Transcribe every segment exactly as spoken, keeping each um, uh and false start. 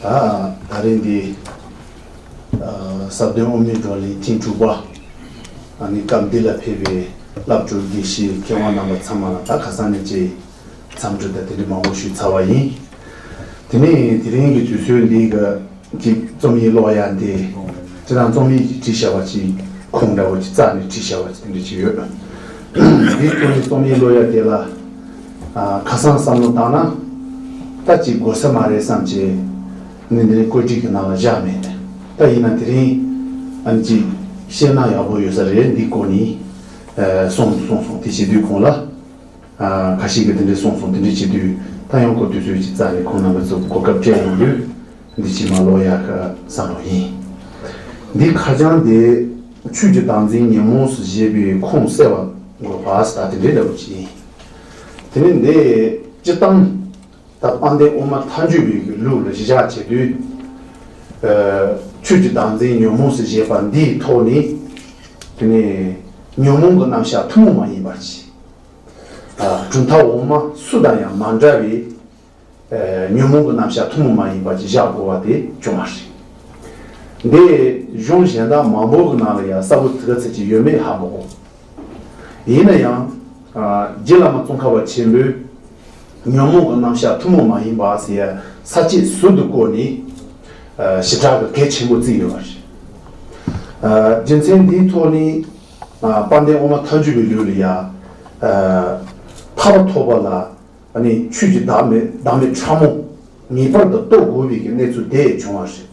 ད་ད་རེས་འདི་ས་བདུན་དབུ་མའི་བགྲོ་གླེང་ཐེངས་དྲུག་པ། ཨ་ནི་སྐབས་འདི་ལ་ཕེབས་པའི་བླ་སྤྲུལ་དགེ་བཤེས་མཁས་དབང་རྣམ་པ་ཚང་མ་ལ་ད་ཁ་སང་ནས་ཅིག་འཚམས་འདྲི་དང་དེ་འདྲ་མང་པོ་ཞུས་ཚར་བ་ཡིན། དེ་ནས་དེ་རིང་གི་དུས་ཚོད་འདི་གི་ཅིག་རྩོམ་ཡིག་ཀློག་ཡ་འདི་སྤྱིར་བཏང་རྩོམ་ཡིག་ཅིག་བྲིས་བཞག་པ་ཅིག་ཁུངས་འདྲ་བོ་ཅིག་རྩ་ནས་བྲིས་བཞག་པ་ཅིག་དེ་འདྲ་ཅིག་ཡོད། འདིའི་ཐོག་ནས་རྩོམ་ཡིག་ཀློག་ཡ་དེ་ལ་ཨ་ཁ་སང་བསམ་བློ་བཏང་ན་ད་ཅིག་དགོས་ས་མ་རེད་བསམ་བྱས་ནས་འདི་བཀོད་སྒྲིག་གི་ནང་ལ་བཞག་མེད། ད་ཡིན་ན་དེ་རིང་ཨ་ནི་ཅིག་བཤད་ན་ཡག་པོ་ཡོད་ས་རེད། འདི་སྐོར་ནས་ཨ་གསུངས་གསུངས་སོང་། དེ་བྱེད་དུས་གོང་ལ། ཨ་ཁ་ཤས་ཀྱིས་དེ་འདྲས་གསུངས་སོང་། དེ་འདྲས་བྱེད་དུས་ད་ཡང་གོ་དུས་ཚོད་ཅིག་རྩ་ནས་ཁོང་རྣམ་པ་ཚོ་གོ་སྐབས་སྤྲད་ཡོང་དུས་འདི་ཕྱི་མ་ཀློག་ཡག་གི་བསམ་བློ་ཡིན། འདི་ཁ་བྱང་འདི་ཆོས་ཀྱི་བདག་འཛིན་ཉོན་མོངས་སུ་བཞེད་པའི་ཁུངས་གསལ་བ་དགོས་པ་ཟེར་ད་དེ་འདྲས་འདྲ་བོ་ཅིག་ཡིན། དེ་ནི་འདི་སྤྱིར་བཏང་ད་དཔལ་ལྡན་དབུ་མ་ཐལ་འགྱུར་བའི་གི་ལུགས་ལ་གཞི་བཞག་བྱེད་དུས། ཨ་ཆོས་ཀྱི་བདག་འཛིན་ཉོན་མོངས་སུ་བཞེད་པ་འདིའི་ཐོག་ནས་དེ་ནི་ཉོན་མོངས་ཀྱི་རྣམ་གཞག་ཐུན་མོང་མ་ཡིན་པར་གྱིས། ཨ་གྲུབ་མཐའ་འོག་མ་སུ་དང་ཡང་མ་འདྲ་བའི་ཨ་ཉོན་མོངས་ཀྱི་རྣམ་གཞག་ཐུན་མོང་མ་ཡིན་པ་ཅིག་བཞག་དགོས་པ་དེ་བྱུང་བ་རེད། འདི་གཞུང་གཞན་དག་མང་པོ་གི་ནང་ལ་ཡང་གསལ་པོ་དེ་ག་ཚོད་ཅིག་ཡོད་མེད་ཧ་མ་གོ། ཡིན་ན་ཡང་ཨ་རྗེ་བླ་མ་ཙོང་ཁ་པ་ཆེན་པོས་ཉོན་མོངས་ཀྱི་རྣམ་གཞག་ཐུན་མོང་མ་ཡིན་པ་ཟེར་ཡ་ས་བཅད་ཟུར་དུ་བཀོད་ནས་ཨ་ཞེ་དྲག་གི་གལ་ཆེན་པོ་བརྩིས་ཡོད་པ་རེད། ཨ་རྒྱུ་མཚན་འདིའི་ཐོག་ནས་ཨ་དཔལ་ལྡན་དབུ་མ་ཐལ་འགྱུར་བའི་ལུགས་ལ་ཡ་ཨ་ཐར་པ་ཐོབ་པ་ལ་ཨ་ནི་ཆོས་ཀྱི་བདག་མེད་བདག་མེད་ཕྲ་མོ་ངེས་པར་དུ་རྟོགས་དགོས་པའི་གི་གནས་ཚུལ་དེ་བྱུང་བ་རེད།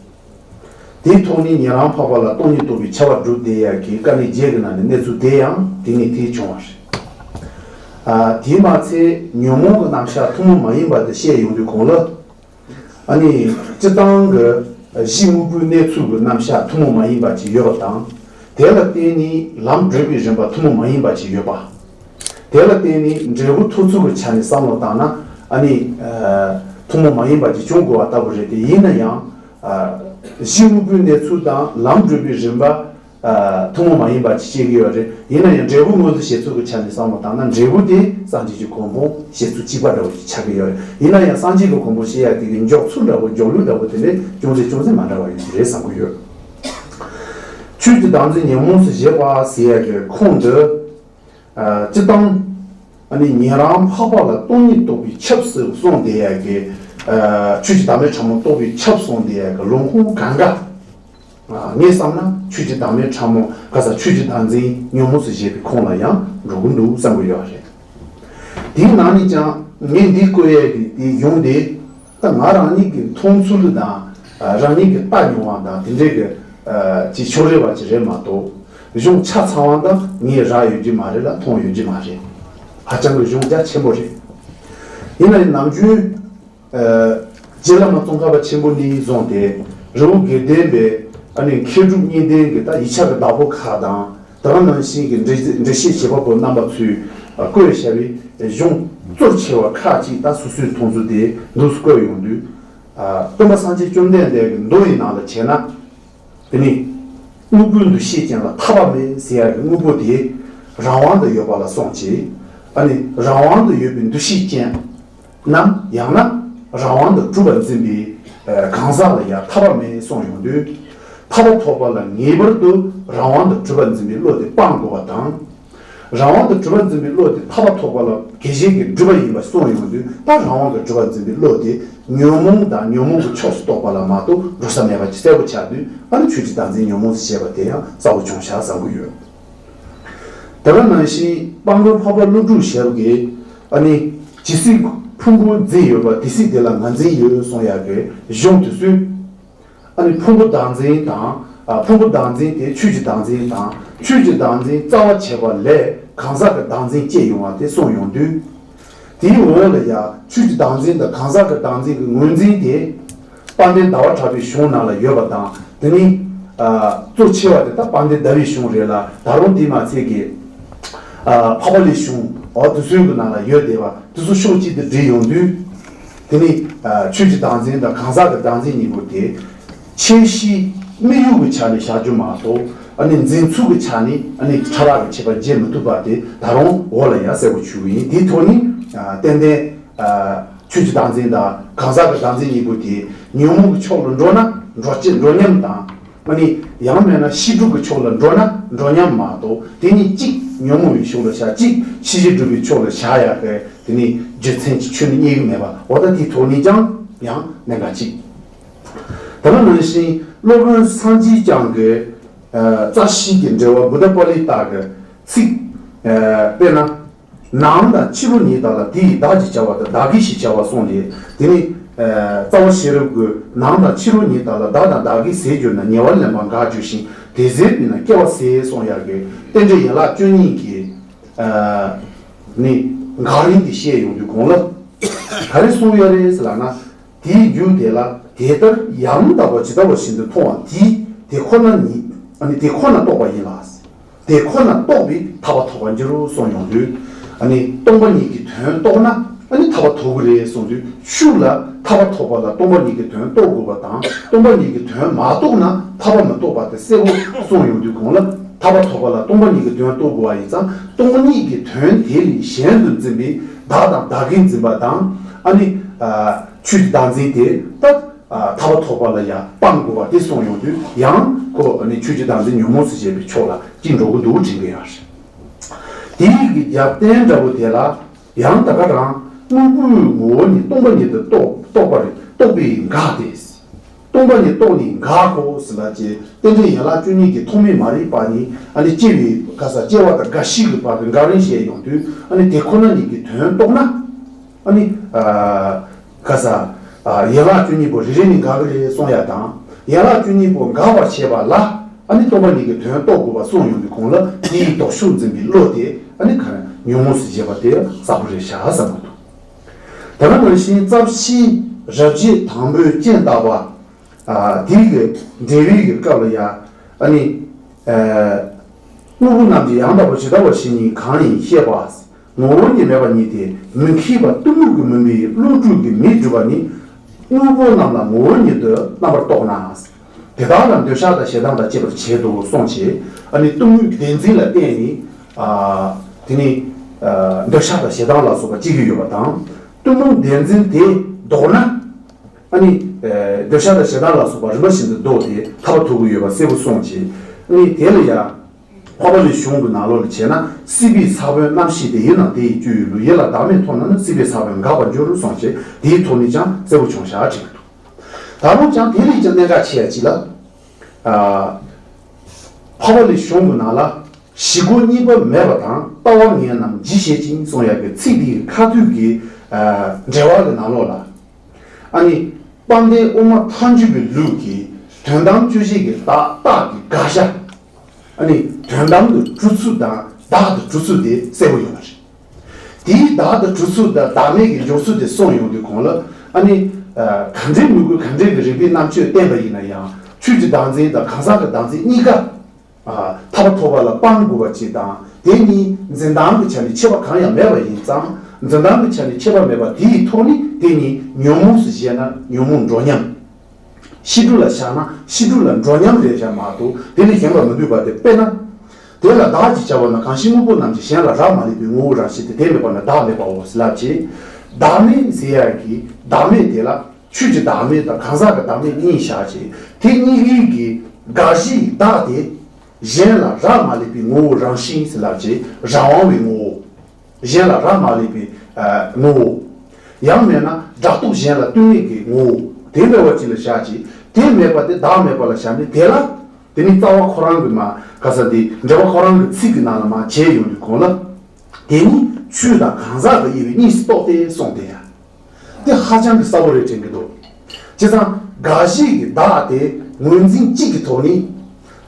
དེའི་ཐོག་ནས་ཉན་རང་འཕགས་པ་ལ་སྟོང་ཉིད་རྟོགས་པའི་ཁྱབ་པ་སྒྲུབ་བསྡད་ཡག་གི་དཀའ་གནད་བརྒྱད་ཀྱི་ནང་ནས་གནས་ཚུལ་དེ་ཡང་དེ་ནས་དེ་བྱུང་བ་རེད། ཨ་དེས་མ་ཚད་ཉོན་མོངས་ཀྱི་རྣམ་གཞག་ཐུན་མོང་མ་ཡིན་པ་དེ་བཤད་ཡོང་དུས་གོང་ལ། ཨ་ནི་སྤྱིར་བཏང་གི་གཞི་དངོས་པོའི་གནས་ཚུལ་གྱི་རྣམ་གཞག་ཐུན་མོང་མ་ཡིན་པ་ཅིག་ཡོད་པ་དང་། དེ་ལ་བརྟེན་ནས་ལམ་བགྲོད་པའི་རིམ་པ་ཐུན་མོང་མ་ཡིན་པ་ཅིག་ཡོད་པ། དེ་ལ་བརྟེན་ནས་འབྲས་བུ་ཐོབ་ཚུལ་གྱི་ཆ་ནས་བསམ་བློ་བཏང་ན་ཨ་ནི་ཨ་ཐུན་མོང་མ་ཡིན་པ་ཅིག་བྱུང་དགོས་པ་ལྟ་བུ་རེད་དེ། ཡིན་ན་ཡང་ཨ་གཞི་དངོས་པོའི་གནས་ཚུལ་དང་ལམ་བགྲོད་པའི་རིམ་པ་ཨ་ཐུན་མོང་མ་ཡིན་པ་ཅིག་བཤད་ཀྱི་ཡོད་རེད། ཡིན་ན་ཡང་འབྲས་བུ་མངོན་དུ་བྱེད་ཚུལ་གྱི་ཆ་ནས་བསམ་བློ་བཏང་ན་འབྲས་བུ་དེ་སངས་རྒྱས་ཀྱི་གོ་འཕང་བྱེད་ཚུལ་གཅིག་པ་འདྲ་བོ་ཅིག་ཆགས་ཀྱི་ཡོད་རེད། ཡིན་ན་ཡང་སངས་རྒྱས་ཀྱི་གོ་འཕང་བྱེད་ཡ་དེ་གི་མགྱོགས་ཚུལ་འདྲ་བོ་མགྱོགས་ལུགས་འདྲ་བོ་དེ་འདྲ་ཅུང་ཟད་ཅུང་ཟད་མ་འདྲ་བ་ཡོད་ཀྱི་རེད་བསམ་གྱི་ཡོད། ཆོས་ཀྱི་བདག་འཛིན་ཉོན་མོངས་སུ་བཞེད་པ་ཟེར་ཡ་གི་ཁུངས་འདི། ཨ་སྤྱིར་བཏང་ཨ་ནི་ཉན་རང་འཕགས་པ་ལ་སྟོང་ཉིད་རྟོགས་པའི་ཁྱབ་ཟེར་གསུངས་བསྡད་ཡ་གི་ཨ་ཆོས་ཀྱི་བདག་མེད་ཕྲ་མོ་རྟོགས་པའི་ཁྱབ་གསུངས་བསྡད་ཡ་གི་ལུང་ཁུངས་གང་ག་ཨ་ངས་བསམ་ན་ཆོས་ཀྱི་བདག་མེད་ཕྲ་མོ་ག་ས་ཆོས་ཀྱི་བདག་འཛིན་ཉོན་མོངས་སུ་བཞེད་པའི་ཁུངས་ལ་ཡང་འགྲོ་གི་འདུག་བསམ་གྱི་ཡོད་རེད། དེའི་ནང་ནས་ཀྱང་ངས་འདི་བཀོད་ཡས་ཀྱི་དེའི་གཞུང་དེ་ད་ང་རང་ཉིད་ཀྱི་མཐོང་ཚུལ་དང་ཨ་རང་ཉིད་ཀྱི་ལྟ་མྱོང་བ་དང་དེ་འདྲའི་གི་ཨ་ཅིག་ཕྱོགས་རེ་བ་ཅིག་རེད་མ་གཏོགས་གཞུང་ཆ་ཚང་བ་འདི་ངས་རག་ཡོད་ཀྱི་མ་རེད་ལ་མཐོང་ཡོད་ཀྱི་མ་རེད། ཧ་ཅང་གི་གཞུང་རྒྱ་ཆེན་པོ་རེད། ཡིན་ན་ཡང་ནམ་རྒྱུན། ཨ་རྗེ་བླ་མ་ཙོང་ཁ་པ་ཆེན་པོ་ནས་བཟུང་སྟེ་རི་བོ་དགེ་ལྡན་པའི་ཨ་ནི་མཁས་གྲུབ་གཉིས་ལྡན་གྱི་ད་ཡིག་ཆ་གི་བདག་པོ་ཁག་དང་དེ་ག་ནང་བཞིན་གྱི་འགྲེལ་འགྲེལ་བཤད་བྱེད་པ་པོ་རྣམ་པ་ཚོས་ཨ་བཀོད་བཞག་པའི་གཞུང་གཙོ་ཆེ་བ་ཁག་ཅིག་ད་སོ་སོའི་མཐོང་ཚུལ་དེ་འདུག་སེ་བཀོད་ཡོང་དུས། ཨ་སྟོན་པ་སངས་རྒྱས་བཅོམ་ལྡན་འདས་ཀྱི་མདོ་ཡི་ནང་ལ་བྱས་ན། དེ་ནི་དངོས་པོའི་འདུ་ཤེས་ཅན་ལ་ཐར་པ་མེད་ཟེར་ཡ་གི་དངོས་པོ་དེ་རང་དབང་དུ་ཡོད་པ་ལ་སོང་ཅི། ཨ་ནི་རང་དབང་དུ་ཡོད་པའི་འདུ་ཤེས་ཅན་ནམ་ཡང་ན་རང་དབང་དུ་གྲུབ་པར་འཛིན་པའི་ཨ་གང་ཟག་ལ་ཡང་ཐར་པ་མེད་གསུངས་ཡོང་དུས། ཐར་པ་ཐོབ་པ་ལ་ངེས་པར་དུ་རང་དབང་དུ་གྲུབ་པར་འཛིན་པའི་བློ་དེ་སྤང་དགོས་པ་དང་། རང་དབང་དུ་གྲུབ་པར་འཛིན་པའི་བློ་དེ་ཐར་པ་ཐོབ་པ་ལ་དགེ་བཤེས་ཀྱི་སྒྲུབ་པ་ཡིན་པ་གསུངས་ཡོང་དུས། ད་རང་དབང་དུ་གྲུབ་པར་འཛིན་པའི་བློ་དེ་ཉོན་མོངས་དང་ཉོན་མོངས་ཀྱི་ཕྱོགས་སུ་གཏོགས་པ་ལ་མ་གཏོགས་འགྲོ་ས་མེད་པ་ཅིག་གསལ་པོ་ཆགས་དུས། ཨ་ནི་ཆོས་ཀྱི་བདག་འཛིན་ཉོན་མོངས་སུ་བྱས་པ་དེ་ཡང་གསལ་པོ་བྱུང་ཤག་བསམ་གྱི་ཡོད། དེ་ག་ནང་བཞིན་དཔལ་མགོན་འཕགས་པ་ཀླུ་སྒྲུབ་ཞབས་ཀྱིས་ཨ་ནི་ཇི་སྲིད་ཕུང་པོ་འཛིན་ཡོད་པ་དེ་སྲིད་དེ་ལ་ང་འཛིན་ཡོད་གསུང་ཡག་གི་གཞུང་དེ་ཚོས། ཨ་ནི་ཕུང་པོ་བདག་འཛིན་དང་། ཨ་ཕུང་པོ་བདག་འཛིན་དེ་ཆོས་ཀྱི་བདག་འཛིན་དང་། ཆོས་ཀྱི་བདག་འཛིན་རྩ་བ་བྱས་པ་ལས་གང་ཟག་གི་བདག་འཛིན་སྐྱེས་ཡོང་བ་དེ་གསུངས་ཡོང་དུས། དེའི་འོག་ལ་ཡང་ཆོས་ཀྱི་བདག་འཛིན་དང་གང་ཟག་གི་བདག་འཛིན་གྱི་ངོས་འཛིན་དེ། དཔལ་ལྡན་ཟླ་བ་གྲགས་པའི་གཞུང་ནང་ལ་ཡོད་པ་དང་། དེ་ནི་ཨ་གཙོ་ཆེ་བ་དེ་ད་དཔལ་ལྡན་ཟླ་བའི་གཞུང་རེད་ལ། ད་རུང་དེ་མ་ཚད་ཀྱི་ཨ་འཕགས་པ་ལས་གཞུང་འོ་དེ་ཚོའི་གི་ནང་ལ་ཡོད་བསྡད་པ་དེ་ཚོ་ཕྱོགས་གཅིག་ཏུ་སྒྲིལ་ཡོང་དུས། དེ་ནི་ཨ་ཆོས་ཀྱི་བདག་འཛིན་དང་གང་ཟག་གི་བདག་འཛིན་གཉིས་པོ་དེ་ཁྱད་གཞི་དམིགས་ཡུལ་གྱི་ཆ་ནས་བཞག་རྒྱུ་མ་གཏོགས། ཨ་ནི་འཛིན་ཚུལ་གྱི་ཆ་ནས་ཨ་ནི་ཕྲ་རགས་ཀྱི་ཁྱད་པར་འབྱེད་མི་ཐུབ་པ་དེ་ད་རུང་འོག་ལ་ཡང་གསལ་པོ་ཞུ་གི་ཡིན། དེའི་ཐོག་ནས་ཨ་ཏན་ཏན་ཨ་ ཆོས་ཀྱི་བདག་འཛིན་དང་གང་ཟག་གི་བདག་འཛིན་གཉིས་པོ་དེ་ཉོན་མོངས་ཀྱི་ཕྱོགས་ལ་འགྲོ་ན་འགྲོ་ཅི་འགྲོ་མཉམ་དང་། ཨ་ནི་ཡང་མིན་ན་ཤེས་སྒྲུབ་ཀྱི་ཕྱོགས་ལ་འགྲོ་ན་འགྲོ་མཉམ་མ་གཏོགས། དེ་གཉིས་གཅིག་ཉོན་མོངས་པའི་ཕྱོགས་ལ་བཞག་གཅིག་ཤེས་བྱེད་སྒྲུབ་པའི་ཕྱོགས་ལ་བཞག་ཡག་གི་དེ་ནི་རྒྱུ་མཚན་གྱི་ཆོས་ནི་རྙེད་ཀྱི་མེད་པ། འོ་ད་དེའི་ཐོག་ནས་ཀྱང་ཡང་གནད་འགག་གཅིག་དེ་ལ་ནང་བཞིན་སློབ་དཔོན་སངས་རྒྱས་བསྐྱངས་ཀྱི་ཨ་རྩ་ཤེའི་འགྲེལ་པ་བུདྡྷ་པཱ་ལི་ཏ་གི་ཚིག་ཨ་དཔེར་ན། ནང་དང་ཕྱི་རོ་ཉིད་དག་ལ། དེ་ཡི་བདག་ཅེས་བྱ་བ་དང་བདག་གི་ཞེས་བྱ་བ་གསུངས་ཏེ། དེ་ནི་ཨ་རྩ་བ་ཤེས་རབ་ཀྱི་ནང་དང་ཕྱི་རོ་ཉིད་དག་ལ། བདག་དང་བདག་གི་ཟད་གྱུར་ན། ཉེ་བར་ལེན་པར་འགག་གྱུར་ཞིང་། དེ་ཟད་པས་ན་སྐྱེ་བ་ཟད། གསུངས་ཡག་གི་རྟེན་འབྲེལ་ཡན་ལག་བཅུ་གཉིས་ཀྱི་ཨ་ནི་འགག་རིམ་དེ་བཤད་ཡོང་དུས་གོང་ལ་ག་རེ་གསུངས་ཡོད་རེད་ཟེར་ལབ་ན། དེའི་རྒྱུ་དེ་ལ་དེ་ལྟར་ཡང་དག་པར་ཇི་ལྟ་བ་བཞིན་དུ་མཐོང་བ་དེས་དེ་ཁོ་ན་ཉིད་ཨ་ནི་དེ་ཁོ་ན་རྟོགས་པ་ཡིན་ལ། དེ་ཁོ་ན་རྟོགས་པས་ཐར་པ་ཐོབ་པར་འགྱུར་རོ་གསུངས་ཡོང་དུས། ཨ་ནི་སྟོང་པ་ཉིད་ཀྱི་དོན་རྟོགས་ན་ཨ་ནི་ཐར་པ་ཐོབ་ཀྱི་རེད་གསུངས་དུས། ཤུགས་ལ་ཐར་པ་ཐོབ་པ་ལ་སྟོང་པ་ཉིད་ཀྱི་དོན་རྟོགས་དགོས་པ་དང་། སྟོང་པ་ཉིད་ཀྱི་དོན་མ་རྟོགས་ན་ཐར་པ་མི་ཐོབ་པ་དེ་གསལ་པོ་གསུངས་ཡོང་དུས་གོང་ལ། ཐར་པ་ཐོབ་པ་ལ་སྟོང་པ་ཉིད་ཀྱི་དོན་རྟོགས་དགོས་པ་ཡིན་ཙང་། སྟོང་ཉིད་ཀྱི་དོན་དེ་ལས་གཞན་དུ་འཛིན་པའི་བདག་དང་བདག་གིར་འཛིན་པ་དང་། ཨ་ནི་ཨ་ཆོས་ཀྱི་བདག་འཛིན་དེ་ད་ཨ་ཐར་པ་ཐོབ་པ་ལ་ཡང་སྤང་དགོས་པ་དེ་གསུངས་ཡོང་དུས། ཡང་ཁོ་ཨ་ནི་ཆོས་ཀྱི་བདག་འཛིན་ཉོན་མོངས་སུ་བྱས་པའི་ཕྱོགས་ལ་ཅིག་འགྲོ་གི་འདུག་དྲན་གྱི་ཡོད་རེད། དེའི་གི་རྒྱབ་རྟེན་འདྲ་བོ་དེ་ལ་ཡང་ད་ག་རང་དངོས་པོའི་ངོ་བོ་ཉིད་སྟོང་པ་ཉིད་དུ་རྟོགས་རྟོགས་པ་རེད། རྟོགས་པས་འགག་སྟེ། སྟོང་པ་ཉིད་རྟོགས་ནས་འགག་གོ་ཟེར་ལབ་ཅེས། རྟེན་འབྲེལ་ཡན་ལག་བཅུ་གཉིས་ཀྱི་ཐོག་མའི་མ་རིག་པ་ནི་ཨ་ནི་སྐྱེ་བའི་ག་ས་སྐྱེ་བ་དང་རྒ་ཤི་གི་བར་གྱི་འགག་རིམ་བཤད་ཡོང་དུས། ཨ་ནི་དེ་ཁོ་ན་ཉིད་ཀྱི་དོན་རྟོགས་ན། ཨ་ནི་ཨ་ག་ས་ཨ་ཡན་ལག་བཅུ་གཉིས་པོ་རེ་རེ་ནས་འགག་གི་རེད་གསུང་ཡ་དང་། ཡན་ལག་བཅུ་གཉིས་པོ་འགག་པར་བྱེད་པ་ལ་ཨ་ནི་སྟོང་པ་ཉིད་ཀྱི་དོན་རྟོགས་དགོས་པ་གསུངས་ཡོང་དུས་གོང་ལ། དེའི་ལྡོག་ཕྱོགས་འཛིན་པའི་བློ་དེ་ཨ་ནི་ག་རེ་ཉོན་མོངས་སུ་བྱེད་པ་དེ་གསལ་པོ་རེད་ཤག་བསམ་གྱི་འདུག་དེ་ག་ནང་བཞིན་རྩ་བ་ཤེས་རབ་བྱེད་དང་པོའི་རྐྱེན་བརྟག་པ། ཨ་དེའི་གི་འགྲེལ་པའི་གི་སྐབས་ལ་ཡང་ཨ་ནི་ཨ་དངོས་པོ་རྣམས་ཀྱི་ཡང་དག་པར་ཇི་ལྟ་བ་བཞིན་ཉིད་གང་ཡིན་ཤེས་པ། ངོ་བོ་ཉིད་མེད་པ་ཉིད་དེ་མི་མཁས་པ་གཏི་མུག་གི་མུན་པས་བློ་གྲོས་ཀྱིས་མི་སྒྲིབ་པ་ནི། དངོས་པོ་རྣམས་ལ་ངོ་བོ་ཉིད་དུ་རྣམ་པར་རྟོག་ན། དེ་དག་ལ་འདོད་ཆགས་དང་ཞེ་སྡང་དང་བཅས་པར་བྱེད་དོ་གསུངས་བྱས། ཨ་ནི་གཏི་མུག་བདེན་འཛིན་ལ་བརྟེན་ནས་ཨ་དེ་ནི་ཨ་འདོད་ཆགས་དང་ཞེ་སྡང་ལ་སོགས་པ་སྐྱེ་གི་ཡོད་པ་དང་། གཏི་མུག་བདེན་འཛིན་དེ་ལྡོག་ན། ཨ་ནི་ཨ་འདོད་ཆགས་དང་ཞེ་སྡང་ལ་སོགས་པ་རིམ་པ་བཞིན་དུ་ལྡོག་སྟེ་ཐར་པ་ཐོབ་ཀྱི་ཡོད་པ་གསལ་པོ་གསུངས་བྱས། ཨ་ནི་དེ་ལ་ཡང་འཕགས་པ་ལས་གཞུང་གི་ནང་ལོགས་ལ་བྱས་ན། སྲིད་པའི་ས་བོན་རྣམ་ཤེས་དེ། ཡིད་ལ་དེ་ཡི་སྤྱོད་ཡུལ་ལུགས། ཡིད་ལ་བདག་མེད་མཐོང་ན་ནི། སྲིད་པའི་ས་བོན་འགག་པར་འགྱུར་གསུངས་བྱས། དེའི་ཐོག་ནས་ཀྱང་གསལ་པོ་བྱུང་ཤག་བྲིས་འདུག་ད་རུང་ཀྱང་དེ་ལས་ཀྱང་གནད་འགག་ཆེ་བ་ཅིག་ལ། ཨ་འཕགས་པ་ལས་གཞུང་གི་ནང་ལ། བཞི་པོ་གཉིས་པ་མེད་པ་དང་། ལྟ་བ་ངན་རྣམས་ཇི་བྱེད་ཅིང་གསུང་ཡག་གི་ཚིག་འདིའི་ཁ་ཐུག་གི་ཨ་འགྲེལ་པ་གི་ནང་ལོགས་ལ། ཨ་ནི་དཔལ་ལྡན་དབུ་མ་ཐལ་འགྱུར་བའི་ལུགས་ཀྱི་དོན་དམ་དཔྱོད་བྱེད་ཀྱི་བདག་རྟགས་ཀྱི་དགག་བྱ། ཨ་ནི་དོན་དམ་དུ་གྲུབ་ཚུལ་དང་བདག་ཏུ་གྲུབ་ཚུལ་དེ་གསལ་པོ་ཡོད་པ་རེད། དེའི་བདག་ཏུ་གྲུབ་ཚུལ་དང་བདག་མེད་ཀྱི་འཇོག་ཚུལ་དེ་གསུངས་ཡོང་དུས་གོང་ལ། ཨ་ནི་ཨ་ག་འདྲའི་མོས་གུས་ག་འདྲའི་གི་རིགས་པའི་རྣམ་དཔྱོད་བསྟན་པ་ཡིན་ན་ཡང་། ཆོས་ཀྱི་བདག་འཛིན་དང་གང་ཟག་གི་བདག་འཛིན་གཉིས་ཀ་ཨ་ཐར་པ་ཐོབ་པ་ལ་སྤང་དགོས་པ་ཅིག་དང་། དེ་གཉིས་འཛིན་སྟངས་ཀྱི་ཆ་ནས་ཁྱད་པར་གང་ཡང་མེད་པ་ཡིན་ཙང་། འཛིན་སྟངས་ཀྱི་ཆ་ནས་ཁྱད་པར་མེད་པ་དེ་ཡི་ཐོག་ནས་དེ་གཉིས་ཉོན་མོངས་སུ་བཞེད་ན་ཉོན་མོངས་འགྲོ་མཉམ། ཤེས་སྒྲུབ་ལ་བཞག་ན་ཤེས་སྒྲུབ་ལ་འགྲོ་མཉམ་རེད་བཞག་མ་གཏོགས་དེ་ལས་གཞན་པ་མི་འདུས་པ་དེ། དཔེར་ན། དེ་ལ་བདག་ཅེས་བྱ་བ་ན། གང་ཞིག་དངོས་པོ་རྣམས་ཀྱི་གཞན་ལ་རག་མ་ལུས་པའི་ངོ་བོ་རང་བཞིན་ཏེ། དེ་མེད་པ་ན་བདག་མེད་པའོ་ལབ་ཅེས། བདག་མེད་ཟེར་ཡག་གི་བདག་མེད་དེ་ལ་ཆོས་ཀྱི་བདག་མེད་དང་གང་ཟག་གི་བདག་མེད་གཉིས་བཞག་ཅེས། དེ་གཉིས་ཀའི་གི་དགག་གཞིའི་བདག་དེ་གཞན་ལ་རག་མ་ལུས་པའི་ངོ་བོ་རང་བཞིན་ཟེར་ལབ་ཅེས། རང་དབང་བའི་ངོ་བོ། གཞན་ལ་རག་མ་ལུས་པའི་ཨ་ངོ་བོ། ཡང་མིན་ན་སྒྲ་རྟོག་གཞན་ལ་ལྟོས་མེད་ཀྱི་ངོ་བོ། དེ་འདྲ་བ་ཅིག་ལ་བཞག་ཅིང་། དེ་མེད་པ་དེ་བདག་མེད་པ་ལ་བཞག་ནས། དེ་ལ་དེ་ནི་རྩ་བ་ཁོ་རང་གི་མ་ག་ས་དེ་འགྲེལ་པ་ཁོ་རང་གི་ཚིག་གི་ནང་ལ་མ་བྱས་ཡོང་དུས་གོང་ལ། དེ་ནི་ཆོས་དང་གང་ཟག་གི་དབྱེ་བས་གཉིས་སུ་རྟོགས་ཏེ་གསུངས་ཏེ་ཡ། དེ་ཧ་ཅང་གི་གསལ་པོ་རེད་དྲན་གྱི་འདུག་བྱས་ཙང་དགག་གཞི་གི་བདག་དེ་ངོས་འཛིན་གཅིག་གི་ཐོག་ནས།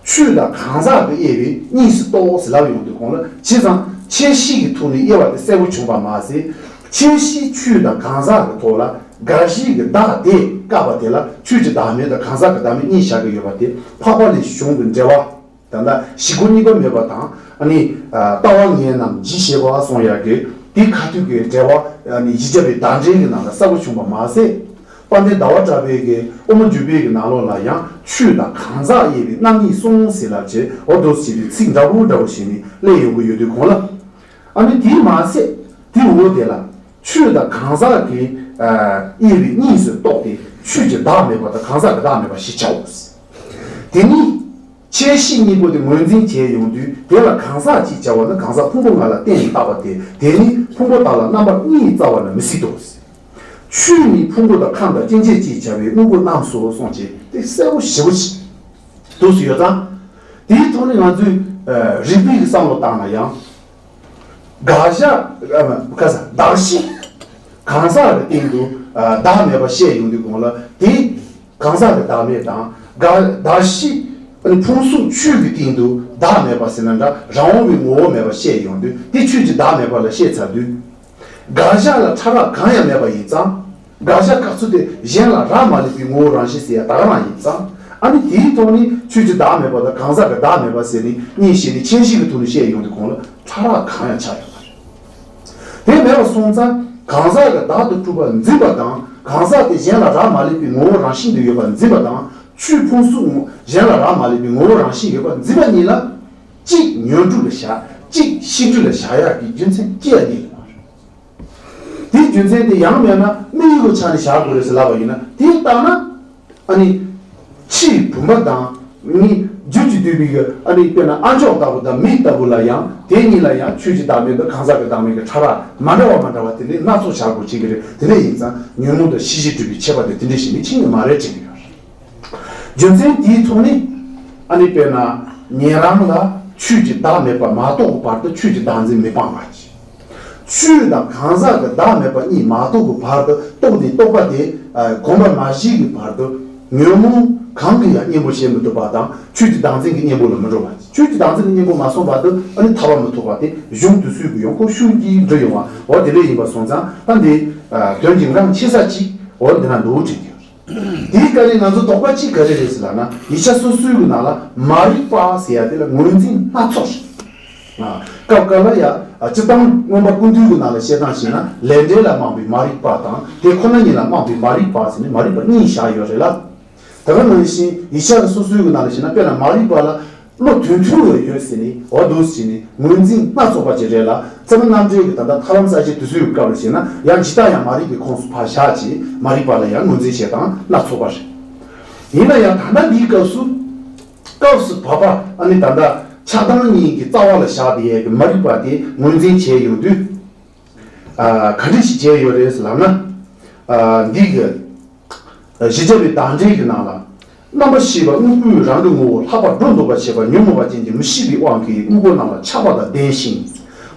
ཆོས་དང་གང་ཟག་གི་དབྱེ་བས་གཉིས་སུ་རྟོགས་ཟེར་ལབ་ཡོང་དུས་གོང་ལ། བྱས་ཙང་ཁྱད་གཞི་གི་ཐོག་ནས་དབྱེ་བ་དེ་གསལ་པོ་བྱུང་བ་མ་ཟད། ཁྱད་གཞི་ཆོས་དང་གང་ཟག་གི་ཐོག་ལ་དགག་གཞི་གི་བདག་དེ་བཀག་པ་དེ་ལ་ཆོས་ཀྱི་བདག་མེད་དང་གང་ཟག་གི་བདག་མེད་གཉིས་བཞག་གི་ཡོད་པ་དེ། འཕགས་པ་ལས་གཞུང་གི་འགྲེལ་པ་ད་ལྟ་བཞི་པོ་གཉིས་པ་མེད་པ་དང་། ཨ་ནི་ཨ་ལྟ་བ་ངན་རྣམས་ཇི་བྱེད་པ་གསུང་ཡག་གི་དེ་ཁ་ཐུག་གི་འགྲེལ་པ། ཨ་ནི་བཞི་བརྒྱ་པའི་བརྡ་འགྲེལ་གྱི་ནང་ལ་གསལ་པོ་བྱུང་བ་མ་ཟད། དཔལ་ལྡན་ཟླ་བ་གྲགས་པའི་གི་དབུ་མ་འཇུག་པའི་གི་ནང་ལོགས་ལ་ཡང་ཆོས་དང་གང་ཟག་དབྱེ་བའི་རྣམ་གཉིས་གསུངས་ཟེར་ལབ་བྱས། འོ་དོ་ཟེར་བའི་ཚིག་འདྲ་པོ་འདྲ་པོ་ཞིག་ནི་སླེབས་ཡོང་གི་ཡོད་དུས་གོང་ལ། ཨ་ནི་དེ་མ་ཟད་དེ་འོ་དེ་ལ་ཆོས་དང་གང་ཟག་གི་ དབྱེ་བས་གཉིས་སུ་རྟོགས་ཏེ་ཆོས་ཀྱི་བདག་མེད་པ་དང་གང་ཟག་གི་བདག་མེད་པ་ཞེས་བྱའོ། དེ་ནི་ཁྱད་གཞི་གཉིས་པོ་དེ་ངོས་འཛིན་བྱས་ཡོང་དུས་དེ་ལ་གང་ཟག་ཅེས་བྱ་བ་ནི་གང་ཟག་ཕུང་པོ་ལྔ་ལ་བརྟེན་ནས་བཏགས་པ་སྟེ། དེ་ནི་ཕུང་པོ་དག་ལ་རྣམ་པ་གཉིས་རྩ་བ་ནས་མི་སྲིད་དོ། ཆོས་ནི་ཕུང་པོ་དང་ཁམས་དང་སྐྱེ་མཆེད་ཅེས་བྱ་བའི་དངོས་པོ་རྣམས་སོ་གསུངས་ཀྱི་དེ་གསལ་པོ་ཞེ་པོ་ཅིག་འདུག་སུ་ཡོད་ཙང་། དེའི་ཐོག་ནས་ང་ཚོས་རིགས་པའི་བསམ་བློ་བཏང་ན་ཡང་། དགག་བྱ་ཁ་ས་གདགས་གཞི་གང་ཟག་གི་སྟེང་དུ་བདག་མེད་པ་བཤད་ཡོང་དུས་གོང་ལ་དེ། གང་ཟག་གི་བདག་མེད་དང་། དགག་གདགས་གཞི་ཕུང་གསུམ་ཆོས་ཀྱི་སྟེང་དུ་བདག་མེད་པ་ཟེར་ན་འདྲ། རང་དབང་བའི་ངོ་བོ་མེད་པ་བཤད་ཡོང་དུས་དེ་ཆོས་ཀྱི་བདག་མེད་པ་ལ་བཤད་ཚར་དུས། དགག་བྱ་ལ་ཕྲ་རགས་གང་ཡང་མེད་པ་ཡིན་ཙང་། དགག་བྱ་སྐབས་སུ་དེ་གཞན་ལ་རག་མ་ལུས་པའི་ངོ་བོ་རང་བཞིན་ཟེར་ཡ་ད་ག་རང་ཡིན་ཙང་། ཨ་ནི་དེའི་ཐོག་ནས་ཆོས་ཀྱི་བདག་མེད་པ་དང་གང་ཟག་གི་བདག་མེད་པ་ཟེར་ནས་གཉིས་བཤད་ནས་ཁྱད་གཞི་གི་ཐོག་ནས་བཤད་ཡོང་དུས་གོང་ལ་ཕྲ་རགས་གང་ཡང་ཆགས་ཡོད་མ་རེད། དེ་མེད་པ་སོང་ཙང་གང་ཟག་གི་བདག་ཏུ་གྲུབ་པར་འཛིན་པ་དང་། གང་ཟག་དེ་གཞན་ལ་རག་མ་ལུས་པའི་ངོ་བོ་རང་བཞིན་དུ་ཡོད་པར་འཛིན་པ་དང་། ཆོས་ཕུང་གསུམ་གཞན་ལ་རག་མ་ལུས་པའི་ངོ་བོ་རང་བཞིན་ཡོད་པར་འཛིན་པ་གཉིས་ལ། གཅིག་ཉོན་སྒྲུབ་ལ་བཞག་གཅིག་ཤེས་སྒྲིབ་ལ་བཞག་ཡག་གི་རྒྱུ་མཚན་ཅི་ཡང་རྙེད་ཐུབ་པ་རེད། དེའི་རྒྱུ་མཚན་དེ་ཡང་མེད་ན་དམིགས་ཡུལ་གྱི་ཆ་ནས་བཞག་དགོས་རེད་ཟེར་ལབ་པ་ཡིན་ན། དེ་ལྟ་ན། ཨ་ནི། ཕྱིའི་བུམ་པ་དང་། ནི། རྒྱུད་ཀྱིས་བསྡུས་པའི་གི་ཨ་ནི་དཔེར་ན་ཨ་མཆོག་ལྟ་བུ་དང་མི་ལྟ་བུ་ལ་ཡང་དེ་གཉིས་ལ་ཡང་ཆོས་ཀྱི་བདག་མེད་དང་གང་ཟག་གི་བདག་མེད་ཀྱི་ཕྲ་རགས་མ་འདྲ་བ་མ་འདྲ་བ་དེ་འདྲའི་སྣ་ཚོགས་བཞག་དགོས་བྱེད་ཀྱི་རེད། དེ་འདྲ་ཡིན་ཙང་ཉོན་མོངས་དང་ཤེས་བྱའི་སྒྲིབ་པའི་ཁྱད་པར་དེ་དེ་འདྲ་ཞིག་ནི་ཕྱིན་ནི་མ་རེད་ཅེས་ཀྱི་ཡོད་རེད། རྒྱུ་མཚན་དེའི་ཐོག་ནས་ཨ་ནི་དཔེར་ན་ཉན་རང་ལ་ཆོས་ཀྱི་བདག་མེད་པ་མ་རྟོགས་པའི་བར་དུ་ཆོས་ཀྱི་བདག་འཛིན་མི་སྤང་བ་ཅིག་ཆོས་དང་གང་ཟག་གི་བདག་མེད་པ་གཉིས་མ་རྟོགས་པའི་བར་དུ་རྟོགས་ཏེ་རྟོགས་པ་དེ་གོམས་པ་མ་བྱས་པའི་བར་དུ་ཉོན་མོངས་གང་གིས་ཡང་གཉེན་པོ་བྱེད་མི་ཐུབ་པ་དང་ཆོས་ཀྱི་བདག་འཛིན་གྱི་གཉེན་པོ་ལ་མི་འགྲོ་བ། ཆོས་ཀྱི་བདག་འཛིན་གྱི་གཉེན་པོ་མ་སོང་བར་དུ་ཨ་ནི་ཐར་པ་མི་ཐོབ་པ་དེ་གཞུང་དུས་ཚོད་ཀྱི་ཡང་ཁོ་ཤུགས་ཀྱིས་འགྲོ་ཡོང་བ། འོ་དེ་འདྲ་ཡིན་པ་སོང་ཙང་ད་འདི་དོན་གྱི་འགངས་ཆེ་ས་ཅིག་འོ་འདི་ན་འདུག་དྲན་གྱི་ཡོད། དེའི་སྐབས་ནས་ང་ཚོ་དོགས་པ་གཅིག་ག་རེ་རེད་ཟེར་ལབ་ན། ཡིག་ཆ་སོ་སོའི་གི་ནང་ལ་མ་རིག་པ་ཟེར་ཡ་དེ་ལ་ངོས་འཛིན་སྣ་ཚོགས་རེད། ཨ། སྐབས་འགའ་ལ་ཡ། ཨ། སྤྱིར་བཏང་མངོན་པ་ཀུན་བཏུས་གི་ནང་ལ་བཤད་སྟངས་བྱས་ན་ལས་འབྲས་ལ་དམིགས་པའི་མ་རིག་པ་དང་དེ་ཁོ་ན་ཉིད་ལ་དམིགས་པའི་མ་རིག་པ་ཟེར་ནས་མ་རིག་པ་གཉིས་བཞག་ཡོད་རེད་ལ། ད་ག་ནང་བཞིན་ཡིག་ཆ་སོ་སོའི་གི་ནང་ལ་བྱས་ན་དཔེར་ན་མ་རིག་པ་ལ། བློ་དོན་མཐུན་ཡོད་ཡོད་ཟེར་ནས་འོ་འདུག་ཟེར་ནས་ངོས་འཛིན་སྣ་ཚོགས་པ་ཅིག་རེད་ལ། ཚད་མ་རྣམ་འགྲེལ་གྱི་ད་ལྟ་ཐར་ལམ་གསལ་བྱེད་དུས་ཚོད་ཀྱི་སྐབས་ལ་བྱས་ན་ཡང་ཇི་ལྟར་ཡང་མ་རིག་པའི་ཁོངས་སུ་ཕར་བཞག་ཅིང་མ་རིག་པ་ལ་ཡང་ངོས་འཛིན་བྱེད་སྟངས་སྣ་ཚོགས་པ་རེད། ཡིན་ན་ཡང་ད་ལྟ་འདིའི་སྐབས་སུ་སྐབས་སུ་བབ་པ་ཨ་ནི་ད་ལྟ་ཆགས་སྡང་གཉིས་ཀྱི་རྩ་བ་ལ་བཞག་བསྡད་ཡས་ཀྱི་མ་རིག་པ་དེ་ངོས་འཛིན་བྱས་ཡོང་དུས། ཨ། ག་འདྲ་ཞིག་བྱས་ཡོད་རེད་ལབ་ན། ཨ། འདི་གི་གཞི་བཅའ་བའི་བརྡ་འགྲེལ་གྱི་ནང་ལ། རྣམ་པར་ཤེས་པ་དངོས་པོས་རང་གི་ངོ་བོ་ལྷག་པར་སྒྲོ་འདོགས་པར་བྱེད་པ་ཉོན་མོངས་པ་ཅན་གྱི་མི་ཤེས་པའི་དབང་གིས་དངོས་པོ་རྣམས་ལ་ཆགས་པ་དང་ལྡན་ཞིང་།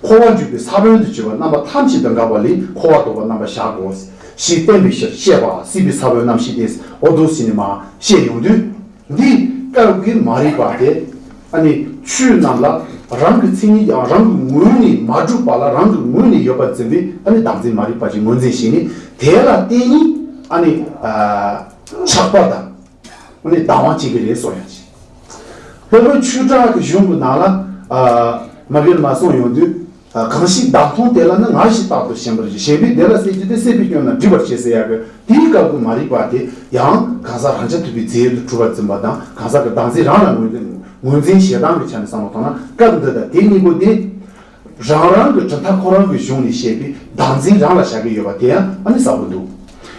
འཁོར་བར་འཇུག་པའི་ས་བོན་དུ་གྱུར་པ་རྣམ་པ་ཐམས་ཅད་དང་འགགས་པ་ལས་འཁོར་བ་ལྡོག་པར་རྣམ་པར་བཞག་གོ། ཞེས་བསྟན་པའི་ཕྱིར་བཤད་པ་སྲིད་པའི་ས་བོན་རྣམ་ཤེས་ཏེ། འོ་འདུག་ཟེར་ནས་མར་བཤད་ཡོང་དུས། འདི་སྐབས་ཀྱི་མ་རིག་པ་དེ། ཨ་ནི་ཆོས་རྣམས་ལ་རང་གི་མཚན་ཉིད་ཀྱང་རང་གི་ངོས་ནས་མ་གྲུབ་པ་ལ་རང་གི་ངོས་ནས་ཡོད་པར་འཛིན་པའི་ཨ་ནི་བདག་འཛིན་མ་རིག་པ་ཞིག་ངོས་འཛིན་བྱས་ནས་དེ་ལ་བརྟེན་ནས་ཨ་ནི་ཆགས་པ་དང་ཨ་ནི་སྡང་བ་བྱེད་ཀྱི་རེད་གསུང་ཡ་ཅིག་སློབ་དཔོན་ཆོས་གྲགས་ཀྱི་གཞུང་གི་ནང་ལ་མ་གིར་མ་གསུངས་ཡོང་དུས། གང་ཞིག་བདག་མཐོང་དེ་ལ་ནི་ང་ཞེས་རྟག་ཏུ་ཞེན་པར་བྱེད། ཞེན་པས་དེ་ལ་སྲེད་ཀྱི་དེ་སྲེད་པའི་སྐྱོན་རྣམས་སྒྲིབ་པར་བྱེད་ཟེར་ཡག་གི་དེའི་སྐབས་ཀྱི་མ་རིག་པ་དེ་ཡང་གང་ཟག་རང་རྐྱ་ཐུབ་པའི་རྫས་དུ་གྲུབ་པར་འཛིན་པ་དང་གང་ཟག་གི་བདག་འཛིན་རང་ལ་ངོས་འཛིན་ངོས་འཛིན་བྱེད་སྟངས་ཀྱི་ཆ་ནས་བསམ་བློ་བཏང་ན་སྐབས་འདི་དང་དེ་གཉིས་པོ་དེ་རང་རང་གི་གྲུབ་མཐའ་ཁོ་རང་གི་གཞུང་ནས་བཤད་པའི་བདག་འཛིན་རང་ལ་བཞག་གི་ཡོད་པ་དེ་ཡང་ཨ་ནི་གསལ་པོ་འདུག་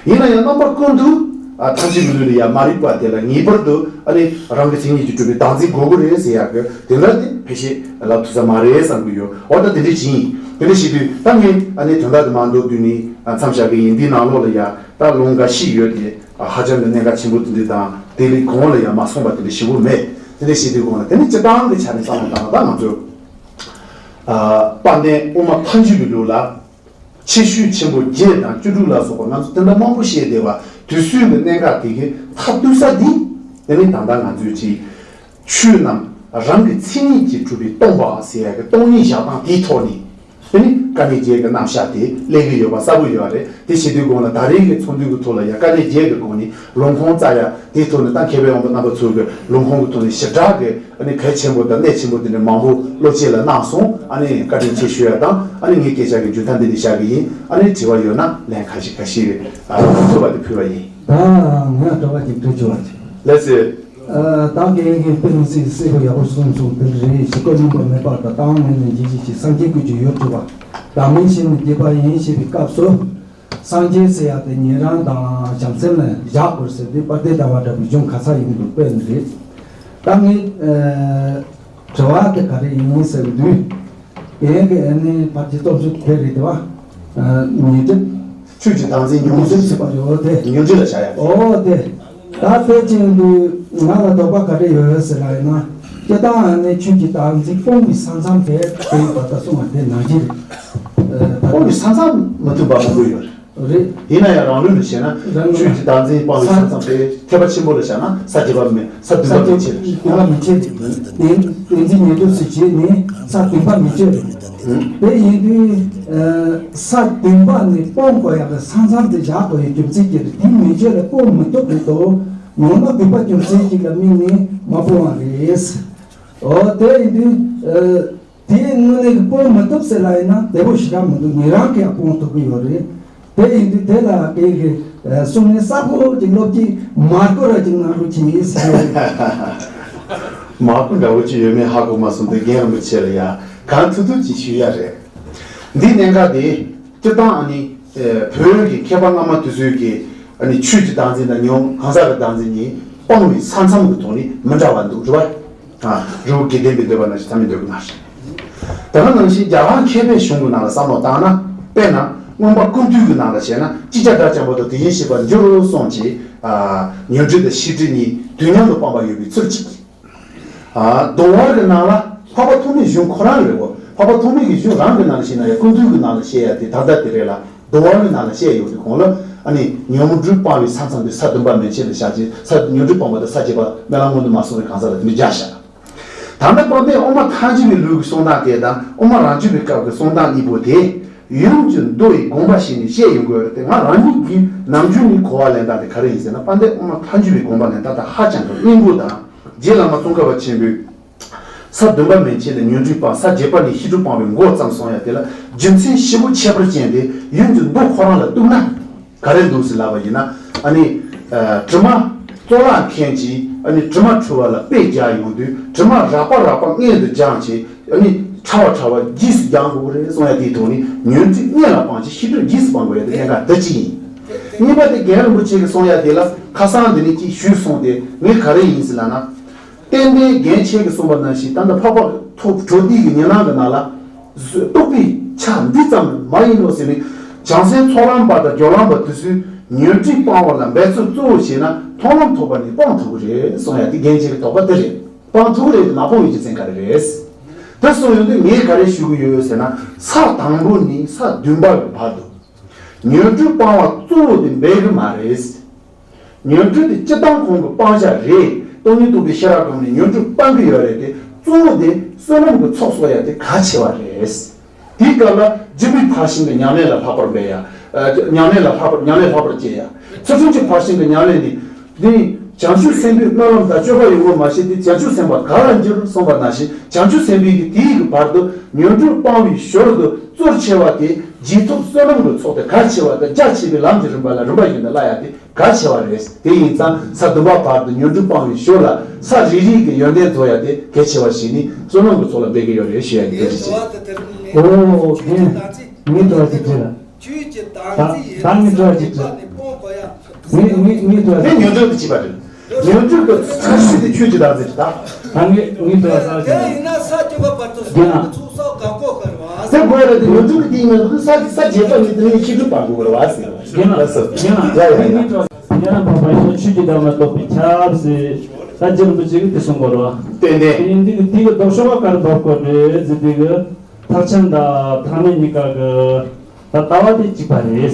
ཡིན་ན་ཡང་རྣམ་པ་ཀུན་ཏུ་ཨ་ཐམས་ཅད་ཀྱི་ལུས་ལ་ཡང་མ་རིག་པ་དེ་ལ་ངེས་པར་དུ་ཨ་ནི་རང་གི་མཚན་ཉིད་ཀྱིས་གྲུབ་པའི་བདག་འཛིན་དགོས་ཀྱི་རེད་ཟེར་ཡག་གི་དེ་འདྲ་དེ་ཕལ་ཆེར་ལབ་ཐུབ་ས་མ་རེད་བསམ་གྱི་ཡོད། འོ་ད་དེ་འདྲ་ཅིག་ཡིན། དེ་འདྲ་བྱེད་དུས་ད་ངས་ཨ་ནི་དོན་དག་དེ་མ་མདོར་བསྡུས་ནས་མཚམས་བཞག་གི་ཡིན། འདིའི་ནང་ལོགས་ལ་ཡང་ད་ལུང་འགའ་ཞིག་ཡོད་དེ་ཧ་ཅང་གི་གནད་འགག་ཆེན་པོ་དེ་འདྲ་དང་དེ་ལས་གོང་ལ་ཡང་མ་གསུངས་པ་དེ་འདྲ་ཞིག་པོ་མེད། དེ་འདྲ་བྱེད་དུས་གོང་ལ་དེ་ནི་སྤྱིར་བཏང་གི་ཆ་ནས་བསམ་བློ་བཏང་ན་ད་ང་ཚོས་དཔལ་ལྡན་དབུ་མ་ཐལ་འགྱུར་གྱི་ལུགས་ལ། ཆེ་ཤོས་ཆེན་པོ་བརྒྱད་དང་བཅུ་དྲུག་ལ་སོགས་པ་ང་ཚོ་དེ་འདྲ་མང་པོ་བཤད་བསྡད་པ་དུས་ཚོད་ཀྱི་གནད་འགག་དེ་གའི་མཐའ་གཏུགས་ས་འདི་དེ་ནི་ད་ལྟ་ང་ཚོས་ཀྱི་ཆོས་རྣམས་རང་གི་མཚན་ཉིད་ཀྱིས་གྲུབ་པས་སྟོང་པ་ཟེར་ཡ་གི་སྟོང་ཉིད་བཞག་སྟངས་དེའི་ཐོག་ནས་དེ་ནི་དཀའ་གནད་བརྒྱད་ཀྱི་རྣམ་གཞག་དེ་སླེབས་ཀྱི་ཡོད་པ་གསལ་པོ་ཡོད་རེད། དེ་བྱེད་དུས་གོང་ལ་ད་རེས་ཀྱི་ཚོགས་འདུ་གི་ཐོག་ལ་ཡ་དཀའ་གནད་བརྒྱད་ཀྱི་སྒོ་ནས་ལུང་ཁུངས་བཙལ་ཡ་དེའི་ཐོག་ནས་ད་མཁས་པའི་དབང་པོ་རྣམ་པ་ཚོ་གི་ལུང་ཁུངས་ཀྱི་ཐོག་ནས་ཞིབ་ཕྲ་གི་ཨ་ནི་གལ་ཆེན་པོ་དང་གནད་ཆེན་པོ་དེ་འདྲ་མང་པོ་བློ་སྐྱེད་ལ་གནང་སོང་། ཨ་ནི་བཀའ་དྲིན་ཆེ་ཞུ་ཡ་དང་ཨ་ནི་ངའི་སྐད་ཆ་གི་མཇུག་མཐའ་འདི་ནས་བཞག་གི་ཡིན། ཨ་ནི་དྲི་བ་ཡོད་ན་ལན་ཁ་ཤས་ཁ་ཤས་ཨ་ཐུབ་པ་དེ་ཕུལ་བ་ཡིན། ད་ངས་དྲི་བ་ཅིག་འདྲི་ཆོག་པ་ཅིག་ལགས་སེ། ཨ་བདག་གིས་ཡིན་གྱི་དཔེ་མི་སྲིད་གསལ་པོ་ཡག་པོ་གསུངས་སོང་། དེ་རེད། ཞིག་ཀོ་མིན་པ་མེད་པར་དང་བཏང་མེད་ནས་འཇིགས་ཤིག་ཅིག་སངས་རྒྱས་ཀུན་གྱི་ཡུལ་དྲི་བ། བདག་མེད་ཤེས་ནས་སྐྱེས་པ་ཡིན་ཞེས་པའི་སྐབས་སུ། སངས་རྒྱས་ཟེར་ཡག་དེ་ཉན་རང་དང་བྱམས་སེམས་ལ་བཞག་དགོས་ཟེར་དུས་དཔལ་ལྡན་ཟླ་བ་འདྲ་བོའི་གཞུང་ག་ས་ཡིན་འདུག་དཔེ་ནི་རེད། ད་ངས་ཨ་དྲི་བ་དེ་ག་རེ་ཡིན་ཟེར་དུས། ངས་གི་ཨ་ནི་ཕར་གྱི་སྟོབས་ཤུགས་དེ་རེད་དེ་བ། ཉོན་སྒྲིབ། ཆོས་ཀྱི་བདག་འཛིན་ཉོན་ཉོན་སྒྲིབ་ཟེར་བ་ཡོད་དེ། ཉོན་སྒྲིབ་ལ་བྱ་ཡག་དེ། ཨོ་དེ། ད་དེ་ཅན་དུ་ང་ལ་དོགས་པ་ག་རེ་ཡོད་ཟེར་ལ་ཡིན་ན། སྤྱིར་བཏང་ཨ་ནི་ཆོས་ཀྱི་བདག་འཛིན་སྤོང་བའི་ས་མཚམས་དེ་དེ་ཡིན་པ་ད་གསུངས་པ་དེ་ནང་བཞིན་རེད། ཨ་སྤོང་བའི་ས་མཚམས་མི་མཐུན་པ་མང་པོ་ཡོད་རེད། རེད། ཡིན་ན་ཡང་རང་ལུགས་ལ་བྱས་ན། རང་ལུགས་ཆོས་ཀྱི་བདག་འཛིན་སྤང་བའི་ས་མཚམས་དེ་ཐེག་པ་ཆེན་པོ་ལ་བྱ་ན་ས་བརྒྱད་པ་མེད། ས་བདུན་པ་མེད་ཅེས། ས་བདུན་པ་མེད་ཅེས། ཏིང་ངེ་འཛིན་ཉན་ཐོས་སུ་བྱས་ནས་ས་བདུན་པ་མེད་ཅེས་རེད། དེ་ཡིན་དུས་ས་བདུན་པ་ནས་སྤོང་དགོས་ཡག་གི་ས་མཚམས་དེ་བཞག་དགོས་ཡག་རྒྱུ་མཚན་གྱིས་རེད། དེ་མེད་ཅེས་ལ་སྤོང་མི་ཐུབ་པའི་དོ། ངོ་མ་བུད་པ་རྒྱུ་མཚན་གཅིག་ལ་དམིགས་ནས་མ་སྤོང་བ་རེད། འོ་དེ་ཡིན་དུས། དེའི་དངོས་གནས་ཀྱི་སྤོང་མི་ཐུབ་ཟེར་ལ་ཡིན་ན་བདེ་པོ་ཞེ་དྲག་མི་འདུག་ཉན་རང་གིས་ཡང་སྤོང་ཐུབ་ཀྱི་ཡོད་རེད། དེ་ཡིན་དུས་དེ་ལ་དེ་གི་གསུང་ནས་གསར་པོ་ཅིག་སློབ་ཀྱིས་མར་ཀོ་ར་ཅིག་གནང་རོགས་གྱིས་ཟེར་ཡོད་རེད། མར་ཀོ་འདྲ་བོ་ཅིག་ཡོད་མེད་ཧ་གོ་མ་སོང་། དེ་རྒན་རིན་པོ་ཆེ་ལ་ཡ་གང་ཐུབ་ཐུབ་ཅིག་ཞུ་ཡ་རེད། འདི་གནད་འགག་དེ་སྤྱིར་བཏང་ཨ་ནི་བོད་ཀྱི་མཁས་པ་སྔ་མ་དེ་ཚོའི་གི་ཨ་ནི་ཆོས་ཀྱི་བདག་འཛིན་དང་ཉོན་གང་ཟག་གི་བདག་འཛིན་གཉིས་སྤང་བའི་ས་མཚམས་ཀྱི་ཐོག་ནས་མི་འདྲ་བ་འདུག་རེད་བ། རི་བོ་དགེ་ལྡན་པས་འདོད་པ་ནང་བཞིན་ཐ་མལ་འདོད་པ་ནང་བཞིན། དེ་ག་ནང་བཞིན་རྒྱ་གར་མཁས་པའི་གཞུང་གི་ནང་ལ་བསམ་བློ་བཏང་ན། དཔེར་ན་མངོན་པ་ཀུན་བཏུས་ཀྱི་ནང་ལ་བྱས་ན་ཅིག་ཅར་དགྲ་བཅོམ་པ་དང་དེ་བཞིན་གཤེགས་པར་འགྱུར་རོ་གསུངས་ཀྱི། ཉོན་སྒྲིབ་དང་ཤེས་སྒྲིབ་གཉིས་དུས་མཉམ་དུ་སྤངས་པ་ཡོད་པའི་ཚུལ་གཅིག་གདོང་བར་གྱི་ནང་ལ་འཕགས་པ་ཐོགས་མེད་གཞུང་ཁོ་རང་རེད་བོ། འཕགས་པ་ཐོགས་མེད་ཀྱི་གཞུང་རང་གི་ནང་ལ་བཤད་ན་ཡང་ཀུན་བཏུས་ཀྱི་ནང་ལ་བཤད་ཡ་དེ་ད་ལྟ་དེ་རེད་ལ། གདོང་བར་གྱི་ནང་ལ་བཤད་ཡོད་དུས་གོང་ལ་ཨ་ནི་ཉོན་སྒྲིབ་སྤངས་པའི་ས་མཚམས་དེ་ས་བདུན་པ་མན་ཆད་ལ་བཞག་ཅིང་ས་ཉོན་སྒྲིབ་སྤངས་པ་དང་ས་བརྒྱད་པ་སྨོན་ལམ་སྔོན་དུ་མ་སོང་བའི་གང་ཟག་ལ་དེ་འདྲ་བཞག་བཞག་ད་ལྟ་དཔལ་ལྡན་དབུ་མ་ཐལ་འགྱུར་བའི་ལུགས་ཀྱི་གསུང་སྟངས་དེ་དང་དབུ་མ་རང་རྒྱུད་པའི་སྐབས་ཀྱི་གསུང་སྟངས་གཉིས་པོ་དེ་ཡུམ་གྱི་མདོ་ཡི་དགོངས་པ་བཞིན་ནས་བཤད་ཡོང་དགོས་རེད་དེ། ང་རང་ཉིད་ཀྱིས་ནམ་རྒྱུན་ནས་གོ་བ་ལེན་སྟངས་དེ་ག་རེ་ཡིན་ཟེར་ན། དཔལ་ལྡན་དབུ་མ་ཐལ་འགྱུར་བའི་དགོངས་པ་ལེན་སྟངས་དང་ཧ་ཅང་གི་སྙིང་པོ་དང་། རྗེ་བླ་མ་ཙོང་ཁ་པ་ཆེན་པོས། ས་བདུན་པ་མན་ཆད་ལ་ཉོན་སྒྲིབ་སྤངས། ས་བརྒྱད་པ་ནས་ཤེས་སྒྲིབ་སྤངས་པའི་མགོ་བརྩམས་གསུངས་ཡ་དེ་ལ་རྒྱུ་མཚན་ཞིབ་པོ་ཁྱད་པར་ཅན་དེ་ཡུམ་གྱི་མདོ་ཁོ་རང་ལ་གཏུགས་ན་ག་རེ་འདུག་ཟེར་ལབ་པ་ཡིན་ན། ཨ་ནི། དྲི་མ་གཙུག་ལག་མཁན་གྱིས་ཨ་ནི་དྲི་མ་འཁྲུ་བ་ལ་དཔེ་སྦྱར་ཡོང་དུས་དྲི་མ་རགས་པ་རགས་པ་སྔོན་དུ་སྦྱངས་བྱས། ཨ་ནི་ཕྲ་བ་ཕྲ་བ་རྗེས་སུ་སྦྱང་དགོས་རེད་གསུངས་ཡ་དེའི་ཐོག་ནས་ཉོན་སྒྲིབ་སྔོན་ལ་སྤངས་བྱས་ཤེས་སྒྲིབ་རྗེས་སུ་སྤང་དགོས་ཡ་དེ་གནད་འགག་འདི་གཅིག་ཡིན། གཉིས་པ་དེ་རྒན་རིན་པོ་ཆེ་གིས་གསུངས་ཡ་དེ་ལ་ཁ་སང་འདི་ནས་ཅིག་ཞུས་སོང་སྟེ་ངས་ག་རེ་ཡིན་ཟེར་ལབ་ན། ཏན་ཏན་རྒན་ཁྱེད་ཀྱིས་གསུངས་པ་ནང་བཞིན་ད་ལྟ་འཕགས་པ་ཐོབ་བྲོ་འདི་གི་ཉེ་ལམ་གྱི་ནང་ལ་རྟོགས་པའི་ཆ་འདི་ཙམ་མ་ཡིན་ནོ་ཟེར་ནས། བྱང་སེམས་ཚོགས་ལམ་པ་དང་སྦྱོར་ལམ་པ་དེ་ཚོས་ཉོན་སྒྲིབ་སྤང་བ་ལ་འབད་རྩོལ་གཙོ་བོ་བྱས་ན་མཐོང་ལམ་ཐོབ་པ་ནི་སྤང་ཐུབ་ཀྱི་རེད་གསུངས་ཡ་དེ་རྒན་ཁྱེད་ཀྱི་དོགས་པ་དེ་རེད། སྤང་ཐུབ་ཀྱི་རེད་དེ་མ་སྤང་བའི་རྒྱུ་མཚན་ག་རེ་རེད། དེ་གསུངས་ཡོང་དུས་ངས་ག་རེ་ཞུ་གི་ཡོད་ཟེར་ན། ས་དང་པོ་ནས་ས་བདུན་པ་གི་བར་དུ་ཉོན་སྒྲིབ་སྤང་བ་གཙོ་བོ་དེ་འབད་གི་མ་རེད། ཉོན་སྒྲིབ་དེ་སྤྱིར་བཏང་ཁོང་གི་སྤང་བྱ་རེད། སྟོང་ཉིད་རྟོགས་པའི་ཤེས་རབ་སྒོམ་ནས་ཉོན་སྒྲིབ་སྤང་གི་ཡོད་རེད་དེ། གཙོ་བོ་དེ་བསོད་ནམས་ཀྱི་ཚོགས་གསོག་ཡ་དེ་གལ་ཆེ་བ་རེད། དེའི་སྐབས་ལ་སྦྱིན་པའི་ཕར་ཕྱིན་གྱི་ཉམས་ལེན་ལ་ལྷག་པར་འབད་ཡ། ཨ་ཉམས་ལེན་ལ་ལྷག་པར་ཉམས་ལེན་ལྷག་པར་བྱེད་ཡ། ཚུལ་ཁྲིམས་ཀྱི་ཕར་ཕྱིན་གྱི་ཉམས་ལེན་ནི། འདི་ནི་བྱང་ཆུབ་སེམས་དཔའི་སྨོན་ལམ་དང་སྤྱོད་པ་ཡོད་པར་མ་ཤེས་ཏེ་བྱང་ཆུབ་སེམས་དཔའ་ག་ལ་འགྱུར་གསུངས་པ་ནང་བཞིན། བྱང་ཆུབ་སེམས་དཔའི་གི་དེའི་གི་བར་དུ་ཉོན་སྒྲིབ་སྤང་བའི་ཞོར་དུ་གཙོར་ཆེ་བ་དེ་རྗེས་ཐོབ་བསོད་ནམས་ཀྱི་ཚོགས་དེ་གལ་ཆེ་བ་དང་རྒྱ་ཆེ་བའི་ལམ་གྱི་རིམ་པ་ལ་རིམ་པ་བཞིན་དུ་བསླབ་ཡ་དེ་གལ་ཆེ་བ་རེད། དེ་ཡིན་ཙང་ས་བདུན་པ་བར་དུ་ཉོན་སྒྲིབ་སྤང་བའི་ཞོར་ལ་ས་རེ་རེ་གི་ཡོན་ཏན་རྫོགས་ཡ་དེ་གལ་ཆེ་བ་ཞིག་ནི་བསོད་ནམས་ཀྱི་ཚོགས་ལ་འབད་ཀྱི་ཡོད་རེད་ཞུ་ཡ་ཡིན། ཐུགས་རྗེ་ཆེ། ཨོ་ཨོ། ངས་ངས་འདྲི་བ་ཅིག་དྲིས་ལ། ཆོས་ཀྱི་བདག་འཛིན་ཡིན་ད་ད་ངས་འདྲི་བ་ཅིག་དྲིས། ངས་ངས་ངས་འདྲི་བ་དེ་ཅིག་ཉོན་སྒྲིབ་ཏུ་སྐྱེས་པ་རེད། ཉོན་སྒྲིབ་ཀྱི་ཚུལ་ཤེས་དེ་ཆོས་ཀྱི་བདག་འཛིན་རེད་ད། ད་ངས་ངས་འདྲི་བ་ས་དེ་ཅིག་ཡིན་ན་ས་བཅུ་པ་བར་དུ་རྒྱུ་ན་སོང་ན་ཚོགས་བསགས་གང་གོ་དཀའ་བ་ཟེར། དེ་དགོས་རེད་དེ། ཉོན་སྒྲིབ་ཀྱི་དེ་ཡིན་ན་ས་ས་བརྒྱད་པ་ནས་དེ་ནས་ཤེས་སྒྲིབ་སྤང་དགོས་རེད་བ་ཟེར། རྒྱུ་ན་རྒྱུ་ན་ཡ་ཡ་ཡ། ངས་འདྲི་བ་ཉེ་རང་འཕགས་པ་ཡིན་ན་ཆོས་ཀྱི་བདག་ལ་རྟོགས་པའི་ཁྱབ་ཟེར། ད་རྗེ་རིན་པོ་ཆེ་གིས་དེ་གསུང་གོ་རེད་བ། ཏན་ཏན། དེ་ཡིན་དུས་དེ་གི་ལྡོག་ཕྱོགས་པ་ག་རེ་འབབ་དགོས་རེད་ཟེར་དུས་གི། ཐེག་ཆེན་དང་ཐེག་དམན་གཉིས་ཀ་གི་ད་ལྟ་བ་དེ་གཅིག་པ་རེད། དེ་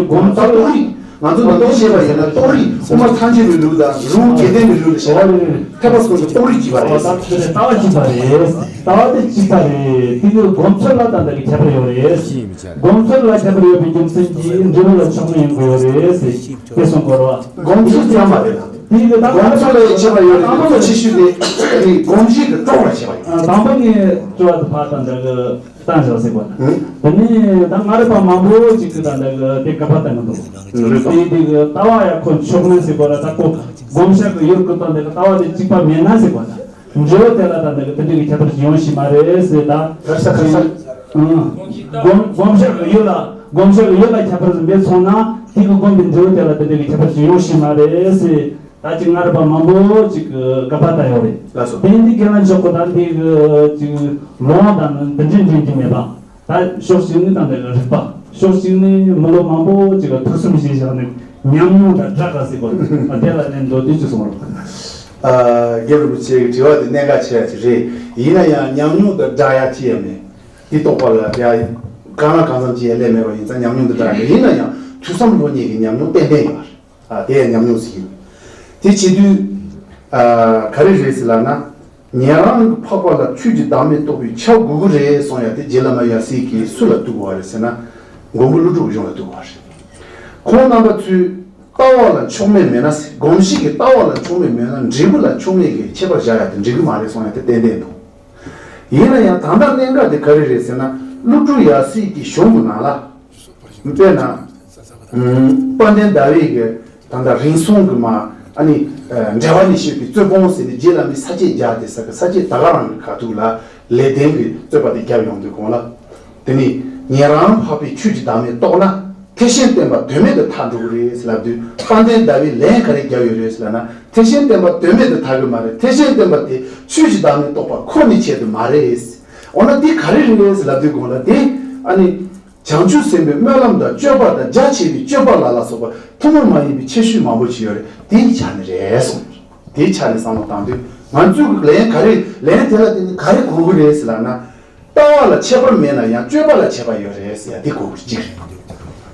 སྒོམ་ད་རྟོགས་རིགས་ང་ཚོ་ནང་དུ་བཤད་པ་ཡིན་ན་རྟོགས་རིགས་དབུ་མ་ཐལ་འགྱུར་བའི་ལུགས་དང་རི་བོ་དགེ་ལྡན་པའི་ལུགས་ལ་བྱས་ན་ཐེག་པ་གསུམ་གྱི་རྟོགས་རིགས་གཅིག་པ་རེད། ད་ལྟ་བ་གཅིག་པ་རེད། ལྟ་བ་དེ་གཅིག་པ་རེད། དེ་གི་སྒོམ་ཚུལ་ལ་ད་ལྟ་གི་ཁྱད་པར་ཡོད་རེད། སྒོམ་ཚུལ་ལ་ཁྱད་པར་ཡོད་པའི་རྒྱུ་མཚན་གྱིས་འབྲས་བུ་ལ་ཆགས་མེད་ཡོང་གི་ཡོད་རེད་ཟེར་དེ་གསུང་གོ་རེད་བ། སྒོམ་ཚུལ་ཙམ་མ་རེད་ལ། དེ་གི་ད་སྒོམ་ཚུལ་ལ་ཁྱད་པར་ཡོད་རེད། སྒོམ་ཚུལ་ཆེ་ཤོས་དེ་དེ་སྒོམ་བྱེད་ཀྱི་སྤྲོ་བར་བྱེད་པ་ཡིན། དང་པོ་ནས་དྲི་བ་དེ་ཕར་ད་ལྟ་གི་བཏང་བཞག་ཟེར་བ་ན། ཨང་། དེ་ནས་ད་ང་རེ་པ་མང་པོ་ཅིག་གིས་ད་ལྟ་གི་དེ་ག་པ་བཏང་གི་འདུག་རེད་པ། དེ་དེ་གི་ལྟ་བ་ཡག་ཁོ་ཆོག་ནས་ཟེར་བ་ལ་ད་ཁོ་སྒོམ་བྱེད་ཀྱི་ཡུལ་གི་ད་ལྟ་གི་ལྟ་བ་དེ་གཅིག་པ་མེད་ན་ཟེར་བ་ན། འབྲས་བུ་དེ་ལ་ད་ལྟ་གི་དེ་འདྲ་གི་ཁྱད་པར་ཅིག་ཡོང་ཤེས་མ་རེད་ཟེར་ད། ག་ས་ག་ས། ཨང་། སྒོམ་སྒོམ་བྱེད་ཀྱི་ཡུལ་ལ་ སྒོམ་ཕྱོགས་ལ་ཡོད་པ་ཁྱད་པར་ཟིན་པའི་ཚོགས་ན་དེ་གི་སྒོམ་པའི་འབྲས་བུ་དེ་ལ་དེ་འདྲ་གི་ཁྱད་པར་ཞིག་ཡོང་ཤེས་མ་རེད་ཟེར། ད་ཅིག་སྔ་རབས་པ་མང་པོ་ཅིག་གི་དགག་པ་བཏང་ཡོད་རེད། ལགས་སོ། དེ་འདི་རྒན་ལགས་མཆོག་གི་ད་འདི་གི་ཅིག་ལོང་དང་འདི་འདྲའི་འདྲེན་གྱི་མེད་པ། ད་ཕྱོགས་གཅིག་ནི་ད་འདི་གི་རིག་པ། ཕྱོགས་གཅིག་ནི་མི་ལོ་མང་པོ་ཅིག་གི་ཐུགས་བསམ་བཞེས་བཞག་ནས་ཉམས་མྱོང་དང་སྦྲགས་ག་ཟེར་གོ། དེ་ལ་ནས་མདོ་དུས་ཅི་གསུང་རོགས། ཨ། རྒན་རིན་པོ་ཆེ་གི་དྲི་བ་དེ་གནད་འགག་ཆེ་བ་ཅིག་རེད། ཡིན་ན་ཡང་ཉམས་མྱོང་དང་སྦྲགས་ཡ་ཅི་ཡང་མེད། དེ་རྟོགས་པ་ལ་ཡ་གང་ལ་གང་འཚམ་ཅིག་ཡ་སླེབས་མེད་པ་ཡིན་ཙང་ཉམས་མྱོང་དང་སྦྲགས་ཡོད། ཡིན་ན་ཡང་ཐོས་བསམ་སློབ་གཉེར་གྱི་ཉམས་མྱོང་ཏན་ཏན་ཡོད་རེད། ཨ། དེ་ཡང་ཉམས་མྱོང་ཟེར་གྱི་ཡོད། དེ་བྱེད་དུས། ཨ། ག་རེ་རེད་ཟེར་ལབ་ན། ཉན་རང་གི་འཕགས་པ་ལ་ཆོས་ཀྱི་བདག་མེད་རྟོགས་པའི་ཆ་དགོས་ཀྱི་རེད་གསུང་ཡ་དེ་རྗེ་བླ་མ་ཡབ་སྲས་ཀྱིས་སུ་ལ་གཏུགས་པ་རེད་ཟེར་ན། མགོན་པོ་ཀླུ་སྒྲུབ་གཞུང་ལ་གཏུགས་པ་རེད། ཁོང་རྣམ་པ་ཚོས་ལྟ་བ་ལ་ཕྱོགས་མེད་མེད་ན་ཟེར། སྒོམ་གཞི་གི་ལྟ་བ་ལ་ཕྱོགས་མེད་མེད་ན་འབྲས་བུ་ལ་ཕྱོགས་མེད་ཀྱི་ཁྱད་པར་བཞག་ཡ་དེ་འགྲིག་གི་མ་རེད་གསུང་ཡ་དེ་ཏན་ཏན་འདུག་ཡིན་ན་ཡང་ད་ལྟ་གནད་འགག་དེ་ག་རེ་རེད་ཟེར་ན། ཀླུ་སྒྲུབ་ཡབ་སྲས་ཀྱི་གཞུང་གི་ནང་ལ། དཔེར་ན། དཔལ་ལྡན་ཟླ་བའི་གི་ད་ལྟ་རིང་སོང་གི་མ། ཨ་ནི། འགྲེལ་པ་ནས་བཤད་པའི་རྩོད་སྤོང་ཟེར་ནས་རྗེ་བླ་མའི་ས་བཅད་བརྒྱ་དེ་ས་གི་ས་བཅད་ད་ག་རང་གི་ཁ་ཐུག་ལ་ལེགས་ལྡན་གྱི་རྩོད་པ་དེ་བརྒྱབ་ཡོང་དུས་གོང་ལ། དེ་ནས་ཉན་རང་འཕགས་པའི་ཆོས་ཀྱི་བདག་མེད་རྟོགས་ན། ཐེག་ཆེན་བསྟན་པ་དོན་མེད་དུ་ཐལ་འགྲོ་གི་རེད་ཟེར་ལབ་དུས། དཔལ་ལྡན་ཟླ་བས་ལན་ག་རེ་བརྒྱབ་ཡོད་རེད་ཟེར་ལབ་ན། ཐེག་ཆེན་བསྟན་པ་དོན་མེད་དུ་ཐལ་གི་མ་རེད། ཐེག་ཆེན་བསྟན་པ་དེ་ཆོས་ཀྱི་བདག་མེད་རྟོགས་པ་ཁོ་ནའི་ཆེད་དུ་མ་རེད། འོ་ན་དེ་ག་རེ་རེད་ཟེར་ལབ་དུས་གོང་ལ་དེ། ཨ་ནི། བྱང་ཆུབ་སེམས་དཔའི་སྨོན་ལམ་དང་སྤྱོད་པ་དང་རྒྱ་ཆེ་བའི་སྤྱོད་པ་ལ་ལ་སོགས་པ་ཐུན་མོང་མ་ཡིན་པའི་ཁྱད་ཆོས་མང་པོ་ཞིག་ཡོད་རེད། དེའི་ཆ་ནས་རེད་གསུངས། དེའི་ཆ་ནས་བསམ་བློ་བཏང་དུས་ང་ཚོས་ལན་ག་རེ་ལན་དེ་ལ་བརྟེན་ནས་ག་རེ་གོ་གི་རེད་ཟེར་ལབ་ན། ལྟ་བ་ལ་ཁྱད་པར་མེད་ན་ཡང་སྤྱོད་པ་ལ་ཁྱད་པར་ཡོད་རེད་ཟེར་ཡ་དེ་གོ་གི་གཅིག་རེད།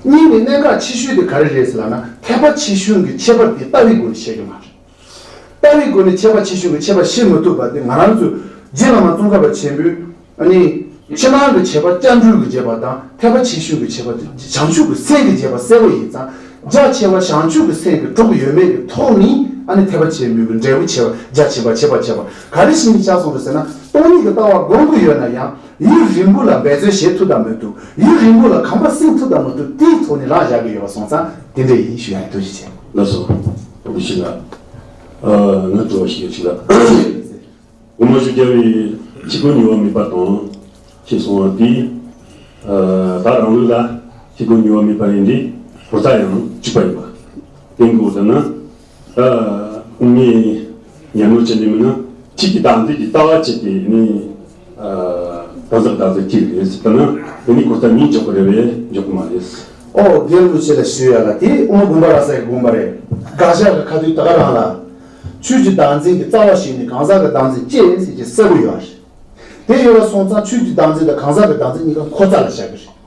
གཉིས་ནས་གནད་འགག་ཆེ་ཤོས་དེ་ག་རེ་རེད་ཟེར་ལབ་ན། ཐེག་པ་ཆེ་ཆུང་གི་ཁྱད་པར་དེ་ལྟ་བའི་སྒོ་ནས་ཤེས་ཀྱི་མ་རེད། ལྟ་བའི་སྒོ་ནས་ཁྱད་པར་ཆེ་ཆུང་གི་ཁྱད་པར་ཤེས་མི་ཐུབ་པ་དེ་ང་རང་ཚོ་རྗེ་བླ་མ་ཙོང་ཁ་པ་ཆེན་པོས། ཨ་ནི། ཕྱི་ནང་གི་ཁྱད་པར་སྐྱབས་འགྲོའི་གི་རྗེས་པ་དང་ཐེག་པ་ཆེ་ཆུང་གི་ཁྱད་པར་དེ་བྱང་ཆུབ་ཀྱི་སེམས་ཀྱི་རྗེས་པ་གསལ་པོ་ཡིན་ཙང་། རྒྱ་ཆེ་བ་བྱང་ཆུབ་ཀྱི་སེམས་ཀྱི་གྲོགས་ཡོད་མེད་ཀྱི་ཐོག་ནས་ཨ་ནི་ཐེག་པ་ཆེན་པོའི་གི་འབྲས་བུ་ཆེ་བ་རྒྱ་ཆེན་པ་ཆེ་བ་ཆེ་བ་ག་རེ་བྱས་ནས་ཆགས་སོང་རེད་ཟེར་ན། སྟོང་ཉིད་ཀྱི་ལྟ་བ་སྒོམ་གྱི་ཡོད་ན་ཡང་ཡུན་རིང་པོ་ལ་འབད་རྩོལ་བྱེད་ཐུབ་དང་མི་ཐུབ། ཡུན་རིང་པོ་ལ་གོམ་པ་སྲིང་ཐུབ་དང་མི་ཐུབ་དེའི་ཐོག་ནས་རང་བཞག་གི་ཡོད་པ་སོང་ཙང་དེ་འདྲ་ཡིན་ཞུ་ཡ་ཡིན། ཐུགས་རྗེ་ཆེ། ལགས་སོ། བུ་ཤི་ལགས། ཨ། ང་དྲི་བ་ཞིག་ཡོད་ཅིག་ལ། དགོངས་པ་ཞུ་རྒྱ་བའི་ཕྱི་སྒོ་ཉུལ་བ་མེད་པ་དང་ཞེས་གསུངས་པ་དེས། ཨ། ད་རང་ལུགས་ལ་ཕྱི་སྒོ་ཉུལ་བ་མེད་པ་ཡིན་ཏེ་གོ་ས་ཡང་གཅིག་པ་ཡིན་པ། དེ་འགོག་ཟེར་ན། ད་ངས་ཉམས་མྱོང་བྱས་ནས་མིན་ན་ཆོས་ཀྱི་བདག་འཛིན་གྱི་རྩ་བ་བྱས་ཏེ་ནི། ཨ། གང་ཟག་བདག་འཛིན་གཅིག་རེད་ཟེར་ན་དེ་ནི་གོ་ས་གཉིས་འཇོག་གི་རེད་པས་འཇོག་གི་མ་རེད། ཨོ། རྒན་རིན་པོ་ཆེ་ལ་ཞུ་ཡ་ལ་དེ་དབུ་མ་དགོངས་པ་རབ་གསལ་གྱི་དགོངས་པ་རེད། དགག་བཞག་གི་ཁ་ཐུག་ད་ག་རང་ལ། ཆོས་ཀྱི་བདག་འཛིན་གྱི་རྩ་བ་ཞིག་ནི་གང་ཟག་གི་བདག་འཛིན་བཅས་ཟེར་གྱི་གསལ་པོ་ཡོད་རེད། དེ་ཡོད་པ་སོང་ཙང་ཆོས་ཀྱི་བདག་འཛིན་དང་གང་ཟག་གི་བདག་འཛིན་གཉིས་ཀ་འཁོར་རྩ་ལ་བཞག་གི་རེད།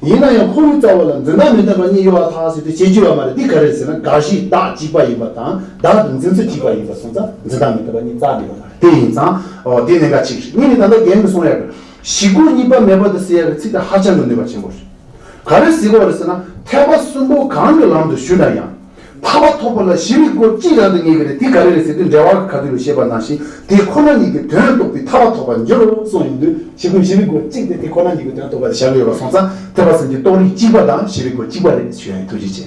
ཡིན་ན་ཡང་ཁོ་བོའི་རྩ་བ་ལ་འཛིན་བདག་མི་མཐུན་པ་གཉིས་ཡོད་པར་ཐལ་ཟེར་དུས་བྱེད་རྒྱུ་ཡོད་མ་རེད། འདི་ག་རེ་རེད་ཟེར་ན་དགག་གཞིའི་བདག་གཅིག་པ་ཡིན་པ་དང་བདག་ཏུ་འཛིན་ཚུལ་གཅིག་པ་ཡིན་པ་སོང་ཙང་འཛིན་བདག་མི་མཐུན་པ་གཉིས་རྩ་ནས་ཡོད་མ་རེད། དེ་ཡིན་ཙང་། ཨོ། དེ་གནད་འགག་གཅིག་རེད། གཉིས་ནི་ད་ལྟ་རྒན་གྱིས་གསུངས་ཡག་གི་བཞི་སྒོ་གཉིས་པ་མེད་པ་དང་ཟེར་ཡག་གི་ཚིག་དེ་ཧ་ཅང་གི་གནོད་པ་ཆེན་པོ་རེད། ག་རེ་ཟེར་དགོས་རེད་ཟེར་ན་ཐེག་པ་གསུམ་པོ་གང་གི་ལམ་དུ་ཞུགས་ན་ཡང་། ཐར་པ་ཐོབ་པ་ལ་ཞི་བའི་སྒོ་གཅིག་རང་དུ་ངེས་ཀྱི་རེད། དེ་ག་རེ་རེད་ཟེར་དུས་འགྲེལ་པ་གི་ཁ་ཐུག་ལ་བཤད་པ་ནང་བཞིན་དེ་ཁོ་ན་ཉིད་ཀྱི་དོན་རྟོགས་པའི་ཐར་པ་ཐོབ་པར་འགྱུར་རོ་གསུངས་ཡོང་དུས་ཞི་བའི་ཞི་བའི་སྒོ་གཅིག་དེ་དེ་ཁོ་ན་ཉིད་ཀྱི་དོན་རྟོགས་པ་དེ་བཞག་གི་ཡོད་པ་སོང་ཙང་ཐེག་པ་གསུམ་གྱི་རྟོགས་རིགས་གཅིག་པ་དང་ཞི་བའི་སྒོ་གཅིག་པ་རེད་ཞུ་ཡ་ཡིན། ཐུགས་རྗེ་ཆེ།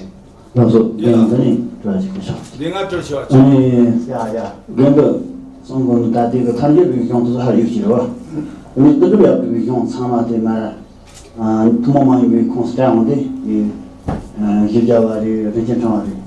ལགས་སོ། ཡང་འདི་ནས་དྲི་བ་ཞིག་ཞུ། འདི་ང་དྲི་ཞུ་བ་ཨ་ནི། ཡ་ཡ། རྒན་པ་གསུང་གོ་ནི་ད་ལྟའི་གི་ཐར་འགྱུར་བའི་གཞུང་དེ་ཚོ་ཧ་ཡོད་ཀྱི་རེད་བ། ཨ་ནི་ཀླུ་སྒྲུབ་ཡབ་ཀྱི་གཞུང་ཚང་མ་དེ་མ། ཨ། ཐུན་མོང་མ་ཡིན་པའི་ཁོངས་སུ་བཀྲམ་ཡོང་དུས། ཨ། བཞི་བརྒྱ་པ་རེད། རིན་ཆེན་ཕྲེང་བ་རེད།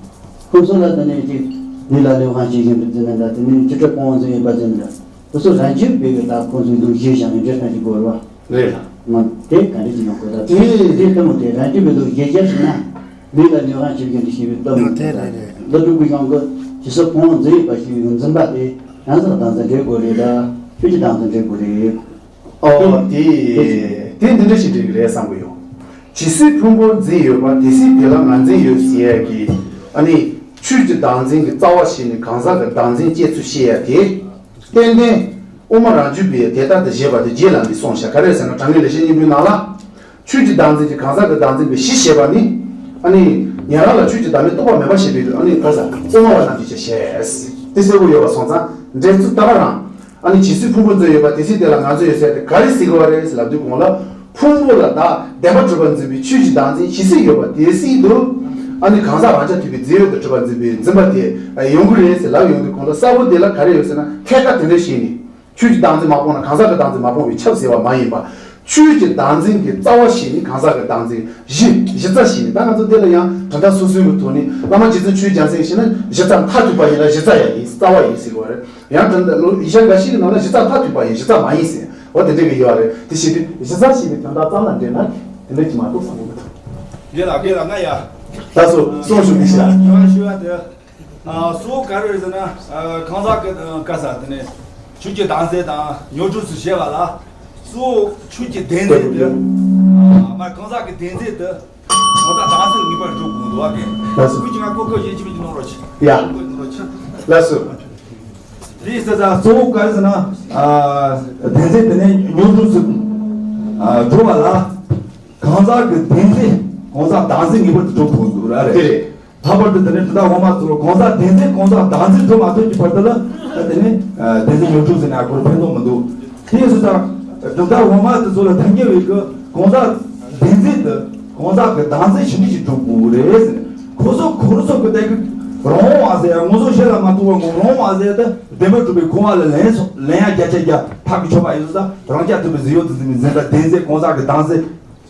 ཁོང་ཚོ་ལ་དེ་ནས་ཅིག་ལུས་ལ་ལེགས་དབང་བྱེད་བཞིན་དུ་འཛིན་ན་འདྲ། དེ་ནས་སྤྱི་སྒྲུབ་དཔང་པོ་འཛིན་ཡོད་པ་འཛིན་འདྲ། དེ་ཚོ་རང་རྒྱུད་པའི་གི་ད་ཁོང་ཚོའི་ལུགས་གཞིར་བཞག་ནས་འགྲེལ་བཤད་ཅིག་དགོས་རེད་བ། རེད་ལ། ང་དེ་ག་འདྲ་ཅིག་ཡོང་དགོས་ད། དེ་དེ་ལྟ་མོ་དེ་རང་རྒྱུད་པའི་ལུགས་གཞིར་བཞག་ཟེར་ན། ལུས་ལ་ལེགས་དབང་བྱེད་བཞིན་དུ་ཞེས་པའི་སྟོབས་མོ་དེ་རེད། རེད། ཀླུ་སྒྲུབ་ཀྱི་གཞུང་གི་ཇི་སྲིད་དཔང་པོ་འཛིན་ཡོད་པ་ཞེས་པའི་འཛིན་པ་དེ་གང་ཟག་བདག་འཛིན་འགྲིག་དགོས་རེད་ད། ཆོས་ཀྱི་བདག་འཛིན་འགྲིག་དགོས་རེད། ཨོ། དེ་དེ་འདི་འདྲ་ཞིག་འགྲིག་གི་རེད་བསམ་གི་ཡོད། ཇི་སྲིད་ཕུང་པོ་འཛིན་ཡོད་པ་དེ་སྲིད་དེ་ལ་ང་འཛིན་ཡོད་ཟེར་ཡ་གི། ཨ་ནི། ཆོས་ཀྱི་བདག་འཛིན་གྱི་རྩ་བ་ཞིག་ནི་གང་ཟག་གི་བདག་འཛིན་བཅས་ཚུལ་བཤད་ཡ་དེ། ཏན་ཏན། དབུ་མ་རང་རྒྱུད་པའི་དེ་ལྟར་དུ་བཞེད་པ་དེ་རྗེ་བླ་མས་གསུངས་བཞག་ག་རེ་ཟེར་ན་དྲང་ངེས་ལེགས་བཤད་སྙིང་པོའི་ནང་ལ། ཆོས་ཀྱི་བདག་འཛིན་གྱི་གང་ཟག་གི་བདག་འཛིན་པའི་གཞི་བཤད་པ་ནི། ཨ་ནི། ཉན་རང་ལ་ཆོས་ཀྱི་བདག་མེད་རྟོགས་པ་མེད་པ་ཞེས་པའི་ཨ་ནི་ག་ཟེར་དབུ་མ་པ་རྣམས་ཀྱིས་ཀྱང་བཤད། དེ་གསལ་པོ་ཡོད་པ་སོང་ཙང་འགྲེལ་ཚུལ་ད་ག་རང་། ཨ་ནི་ཇི་སྲིད་ཕུང་པོ་འཛིན་ཡོད་པ་དེ་སྲིད་དེ་ལ་ང་འཛིན་ཡོད་ཟེར་ཏེ་ག་རེ་ཟེར་གི་བ་རེད་ཟེར་ལབ་དུས་གོང་ལ་ཕུང་པོ་ལ་བདག་བདེན་པར་གྲུབ་པར་འཛིན་པའི་ཆོས་ཀྱི་བདག་འཛིན་ཇི་སྲིད་ཡོད་པ་དེ་སྲིད་དུ། ཨ་ནི་གང་ཟག་རང་རྐྱ་ཐུབ་པའི་རྫས་ཡོད་དུ་གྲུབ་པར་འཛིན་པའི་འཛིན་པ་དེ་ཡོང་གི་རེད་ཟེར་ལབ་ཡོང་དུས་གོང་ལ་གསལ་པོ་དེ་ལ་ག་རེ་ཡོད་ཟེར་ན་ཐད་ཀར་དེ་འདྲ་བྱས་ནས། ཆོས་ཀྱི་བདག་འཛིན་མ་སྤངས་ན་གང་ཟག་གི་བདག་འཛིན་མ་སྤངས་པས་ཁྱབ་ཟེར་བ་མ་ཡིན་པ། ཆོས་ཀྱི་བདག་འཛིན་གྱི་རྩ་བ་ཞིག་ནི་གང་ཟག་གི་བདག་འཛིན་གཞི། གཞི་རྩ་ཞིག་ནི་ད་ང་ཚོ་འདི་ལ་ཡང་གྲུབ་མཐའ་སོ་སོའི་གི་ཐོག་ནས་བླ་མ་རྗེ་བཙུན་ཆོས་རྒྱལ་མཚན་ཞེ་ན་གཞི་རྩ་མཐར་ཐུག་པ་ཡིན་ལ་གཞི་རྩ་ཡང་ཡིན་རྩ་བ་ཡིན་ཟེར་གི་རེད། ཡང་གྲུབ་མཐའ་ལུགས་ཡིག་ཆ་འགའ་ཞིག་གི་ནང་ལ་གཞི་རྩ་མཐར་ཐུག་པ་ཡིན་གཞི་རྩ་མ་ཡིན་ཟེར་འོ་དེ་འདྲ་གི་ཡོད་རེད། དེ་བྱེད་དུས་གཞི་རྩ་ཞེས་པའི་དོན་དག་ཙམ་ལ་འདྲེས་ན་དེ་འདྲ་གྱི་མ་གཏོགས་བསམ་གི་མི་འདུག་དགེ་ལགས་དགེ་ལགས་ང་ཡ། ད་སོ་གསུང་ཞུ་གི་ཤ། ཞུ་བ་ཞུ་བ་དེ། གཙོ་བོ་ག་རེ་རེད་ཟེར་ན། གང་ཟག་གི་བཀའ་ས་དེ་ནས་ཆོས་ཀྱི་བདག་འཛིན་དང་ཉོ་སྒྲུབ་སུ་བྱེད་པ་ལ། གཙོ་བོ་ཆོས་ཀྱི་བདེན་འཛིན་དེ། མ་གང་ཟག་གི་བདེན་འཛིན་དེ། གང་ཟག་བདག་འཛིན་ངེས་པར་སྒྲུབ་དགོས་འདུག་བ་གན། ལགས་སོ། ཁོ་ཅི་ང་ཀོ་ཀོ་ཡིན་གཅིག་མིན་གཅིག་གནང་རོགས་གྱིས། ཡ། ཀོ་ཀོ་གནང་རོགས་གྱིས། ལགས་སོ། དེ་ཡིན་ཟེར་ཙང་གཙོ་བོ་ག་རེ་ཟེར་ན། བདེན་འཛིན་དེ་ནས་ཉོ་སྒྲུབ་སུ་སྒྲུབ་པ་ལ། གང་ཟག་གི་བདེན་འཛིན་གང་ཟག་བདག་འཛིན་ངེས་པར་དུ་སྒྲུབ་དགོས་འདུག་ར་རེད། དེ་རེད། ལྷག་པར་དུ་དེ་ནས་གྲུབ་མཐའ་དབུ་མ་གཙོ་བོ་གང་ཟག་བདེན་འཛིན་གང་ཟག་བདག་འཛིན་སྒྲུབ་མ་ཐུབ་ཀྱི་བར་དུ་ལ་དེ་ནས་བདེན་འཛིན་ཉོ་སྒྲུབ་ཟེར་ན་ཨ་ཁོར་ཕན་ཐོགས་མི་འདུག་དེ་ཡིན་ཟེར་ཙང་གྲུབ་མཐའ་དབུ་མ་དེ་ཚོ་ལ་ཐལ་འགྱུར་བའི་གི་གང་ཟག་བདེན་འཛིན་དེ་གང་ཟག་གི་བདག་འཛིན་ཞིབ་འཇུག་ཅིག་སྒྲུབ་དགོས་རེད་ཟེར། ཁོ་ཚོ་ཁོ་རང་ཚོ་གི་དེ་གི་རང་དབང་ཟེར་ཡ་ངོ་ཚོ་ཤེས་ལ་མ་ཐུག་པ་ངོ་རང་དབང་ཟེར་ཡ་དེ་བདེན་པར་གྲུབ་པའི་ཁོ་བ་ལ་ལན་སོ་ལན་ཡ་བརྒྱ་ཆ་བརྒྱ་ཐག་གི་ཆོད་པ་ཡིན་ཟེར་ཙང་རང་རྐྱ་ཐུབ་པའི་གཟི་འོག་ཏུ་འཛིན་པའི་འཛིན་པ་བདེན་འཛིན་གང་ཟག་གི་བདག་འཛིན།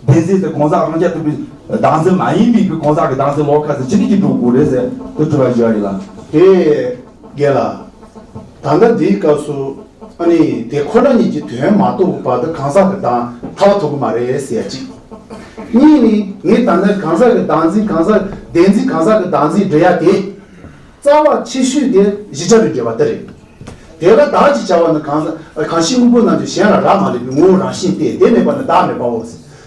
བདེན་འཛིན་དེ་གང་ཟག་རང་རྐྱ་ཐུབ་པའི་བདག་འཛིན་མ་ཡིན་པའི་གི་གང་ཟག་གི་བདག་འཛིན་ལོགས་ཀ་ཟེར་ཅི་ནས་ཀྱི་འགྲོ་དགོས་རེད་ཟེར་དུ་དྲི་བ་ཞུ་བ་ཡིན་ལ། དེ་རྒན་ལགས། ད་ལྟ་འདིའི་སྐབས་སུ་ཨ་ནི་དེ་ཁོ་ན་ཉིད་ཀྱི་དོན་མ་རྟོགས་པ་དེ་གང་ཟག་གི་བདག་ཐར་པ་ཐོབ་ཀྱི་མ་རེད་ཟེར་ཡ་གཅིག་གཉིས་ནི་ངས་ད་ལྟ་གང་ཟག་གི་བདག་འཛིན་གང་ཟག་བདེན་འཛིན་གང་ཟག་གི་བདག་འཛིན་འགྲོ་ཡ་དེ། རྩ་བ་ཆེ་ཤོས་དེ་བཞི་ཆ་རུ་འགྲོ་བ་དེ་རེད། དེ་ལ་བདག་ཅེས་བྱ་བ་ནི་གང་ཟག་གང་ཞིག་དངོས་པོ་རྣམས་ཀྱི་གཞན་ལ་རག་མ་ལས་པའི་ངོ་བོ་རང་བཞིན་ཏེ། དེ་མེད་པ་ནི་བདག་མེད་པའོ།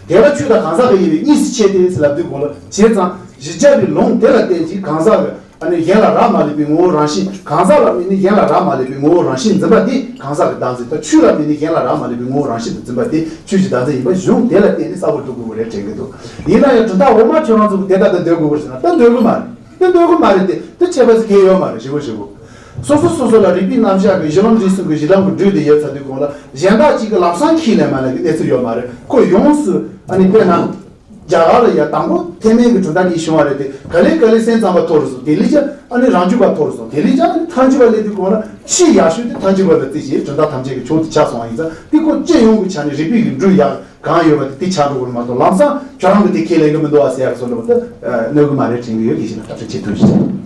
དེ་ལ་ཆོས་དང་གང་ཟག་གི་དབྱེ་བས་གཉིས་སུ་ཕྱེ་སྟེ་ཟེར་ལབ་དུས་གོང་ལ་བྱས་ཙང་བཞི་ཆ་རུ་ལུང་དེ་ལ་བརྟེན་ཅིང་གང་ཟག་གི་ཨ་ནི་གཞན་ལ་རག་མ་ལས་པའི་ངོ་བོ་རང་བཞིན། གང་ཟག་ལ་དམིགས་ནས་གཞན་ལ་རག་མ་ལས་པའི་ངོ་བོ་རང་བཞིན་འཛིན་པ་དེ་གང་ཟག་གི་བདག་འཛིན་དང་། ཆོས་ལ་དམིགས་ནས་གཞན་ལ་རག་མ་ལས་པའི་ངོ་བོ་རང་བཞིན་དུ་འཛིན་པ་དེ་ཆོས་ཀྱི་བདག་འཛིན་ཡིན་པ་གཞུང་དེ་ལ་བརྟེན་ནས་གསལ་པོ་སྒྲུབ་དགོས་པ་རེད་དྲན་གྱི་འདུག་ཡིན་ན་ཡང་གྲུབ་མཐའ་འོག་མ་ཁྱོད་རང་ཚོ་གི་དེ་ལྟར་དུ་འདོད་དགོས་པར་ཟེར་ན་ད་འདོད་གི་མ་རེད། དེ་འདོད་གི་མ་རེད་དེ། དེ་ཁྱད་པར་ཟེར་གི་ཡོད་མ་རེད། ཞེ་པོ་ཞེ་པོ། སོ་སོ་སོ་སོ་ལ་རིགས་པའི་རྣམ་གཞག་གི་གཞི་ལམ་རིགས་གསུམ་གྱི་གཞི་ལམ་གྱི་སྒྲོས་དེ་ཡོད་ཚར་དུས་གོང་ལ་གཞན་དག་ཅིག་གི་ལམ་སང་ཁས་ལེན་མ་ལེན་གྱི་གནས་ཚུལ་ཡོད་མ་རེད། ཁོ་ཡོངས་སུ་ཨ་ནི་དཔེར་ན། རྒྱ་གར་ལ་ཡ་དང་པོ་ཐེག་དམན་གྱི་གྲུབ་མཐའ་གཉིས་བྱུང་བ་རེད་དེ། ག་ལེ་ག་ལེ་སེམས་ཙམ་པ་ཐོར་སོང་། དེ་ལས་ཀྱང་ཨ་ནི་རང་རྒྱུད་པ་ཐོར་སོང་། དེ་ལས་ཀྱང་ཨ་ནི་ཐལ་འགྱུར་བ་སླེབས་དུས་གོང་ལ་ཆེས་ཡག་ཤོས་དེ་ཐལ་འགྱུར་བ་ལ་བརྩི་བྱའི་གྲུབ་མཐའ་ཐམས་ཅད་ཀྱི་མཆོག་ཏུ་ཆགས་སོང་བ་ཡིན་ཙང་དེ་ཁོ་སྤྱི་ཡོངས་ཀྱི་ཆ་ནས་རིགས་པའི་གི་འགྲོས་ཡག་གང་ཡོད་པ་དེ་དེ་ཆགས་འགྲོ་གི་རེད་མ་གཏོགས་ལམ་སང་ཁྱོད་རང་གི་དེ་ཁས་ལེན་གི་མི་འདུག་ཨ་ཟེར་ཡག་བཟོ་འདྲ་པོ་དེ་གནོད་གི་མ་རེད་དྲན་གི་ཡོད། དེ་བཞིན་ལ་བཀའ་དྲིན་ཆེ་ཐུགས་རྗེ་ཆེ།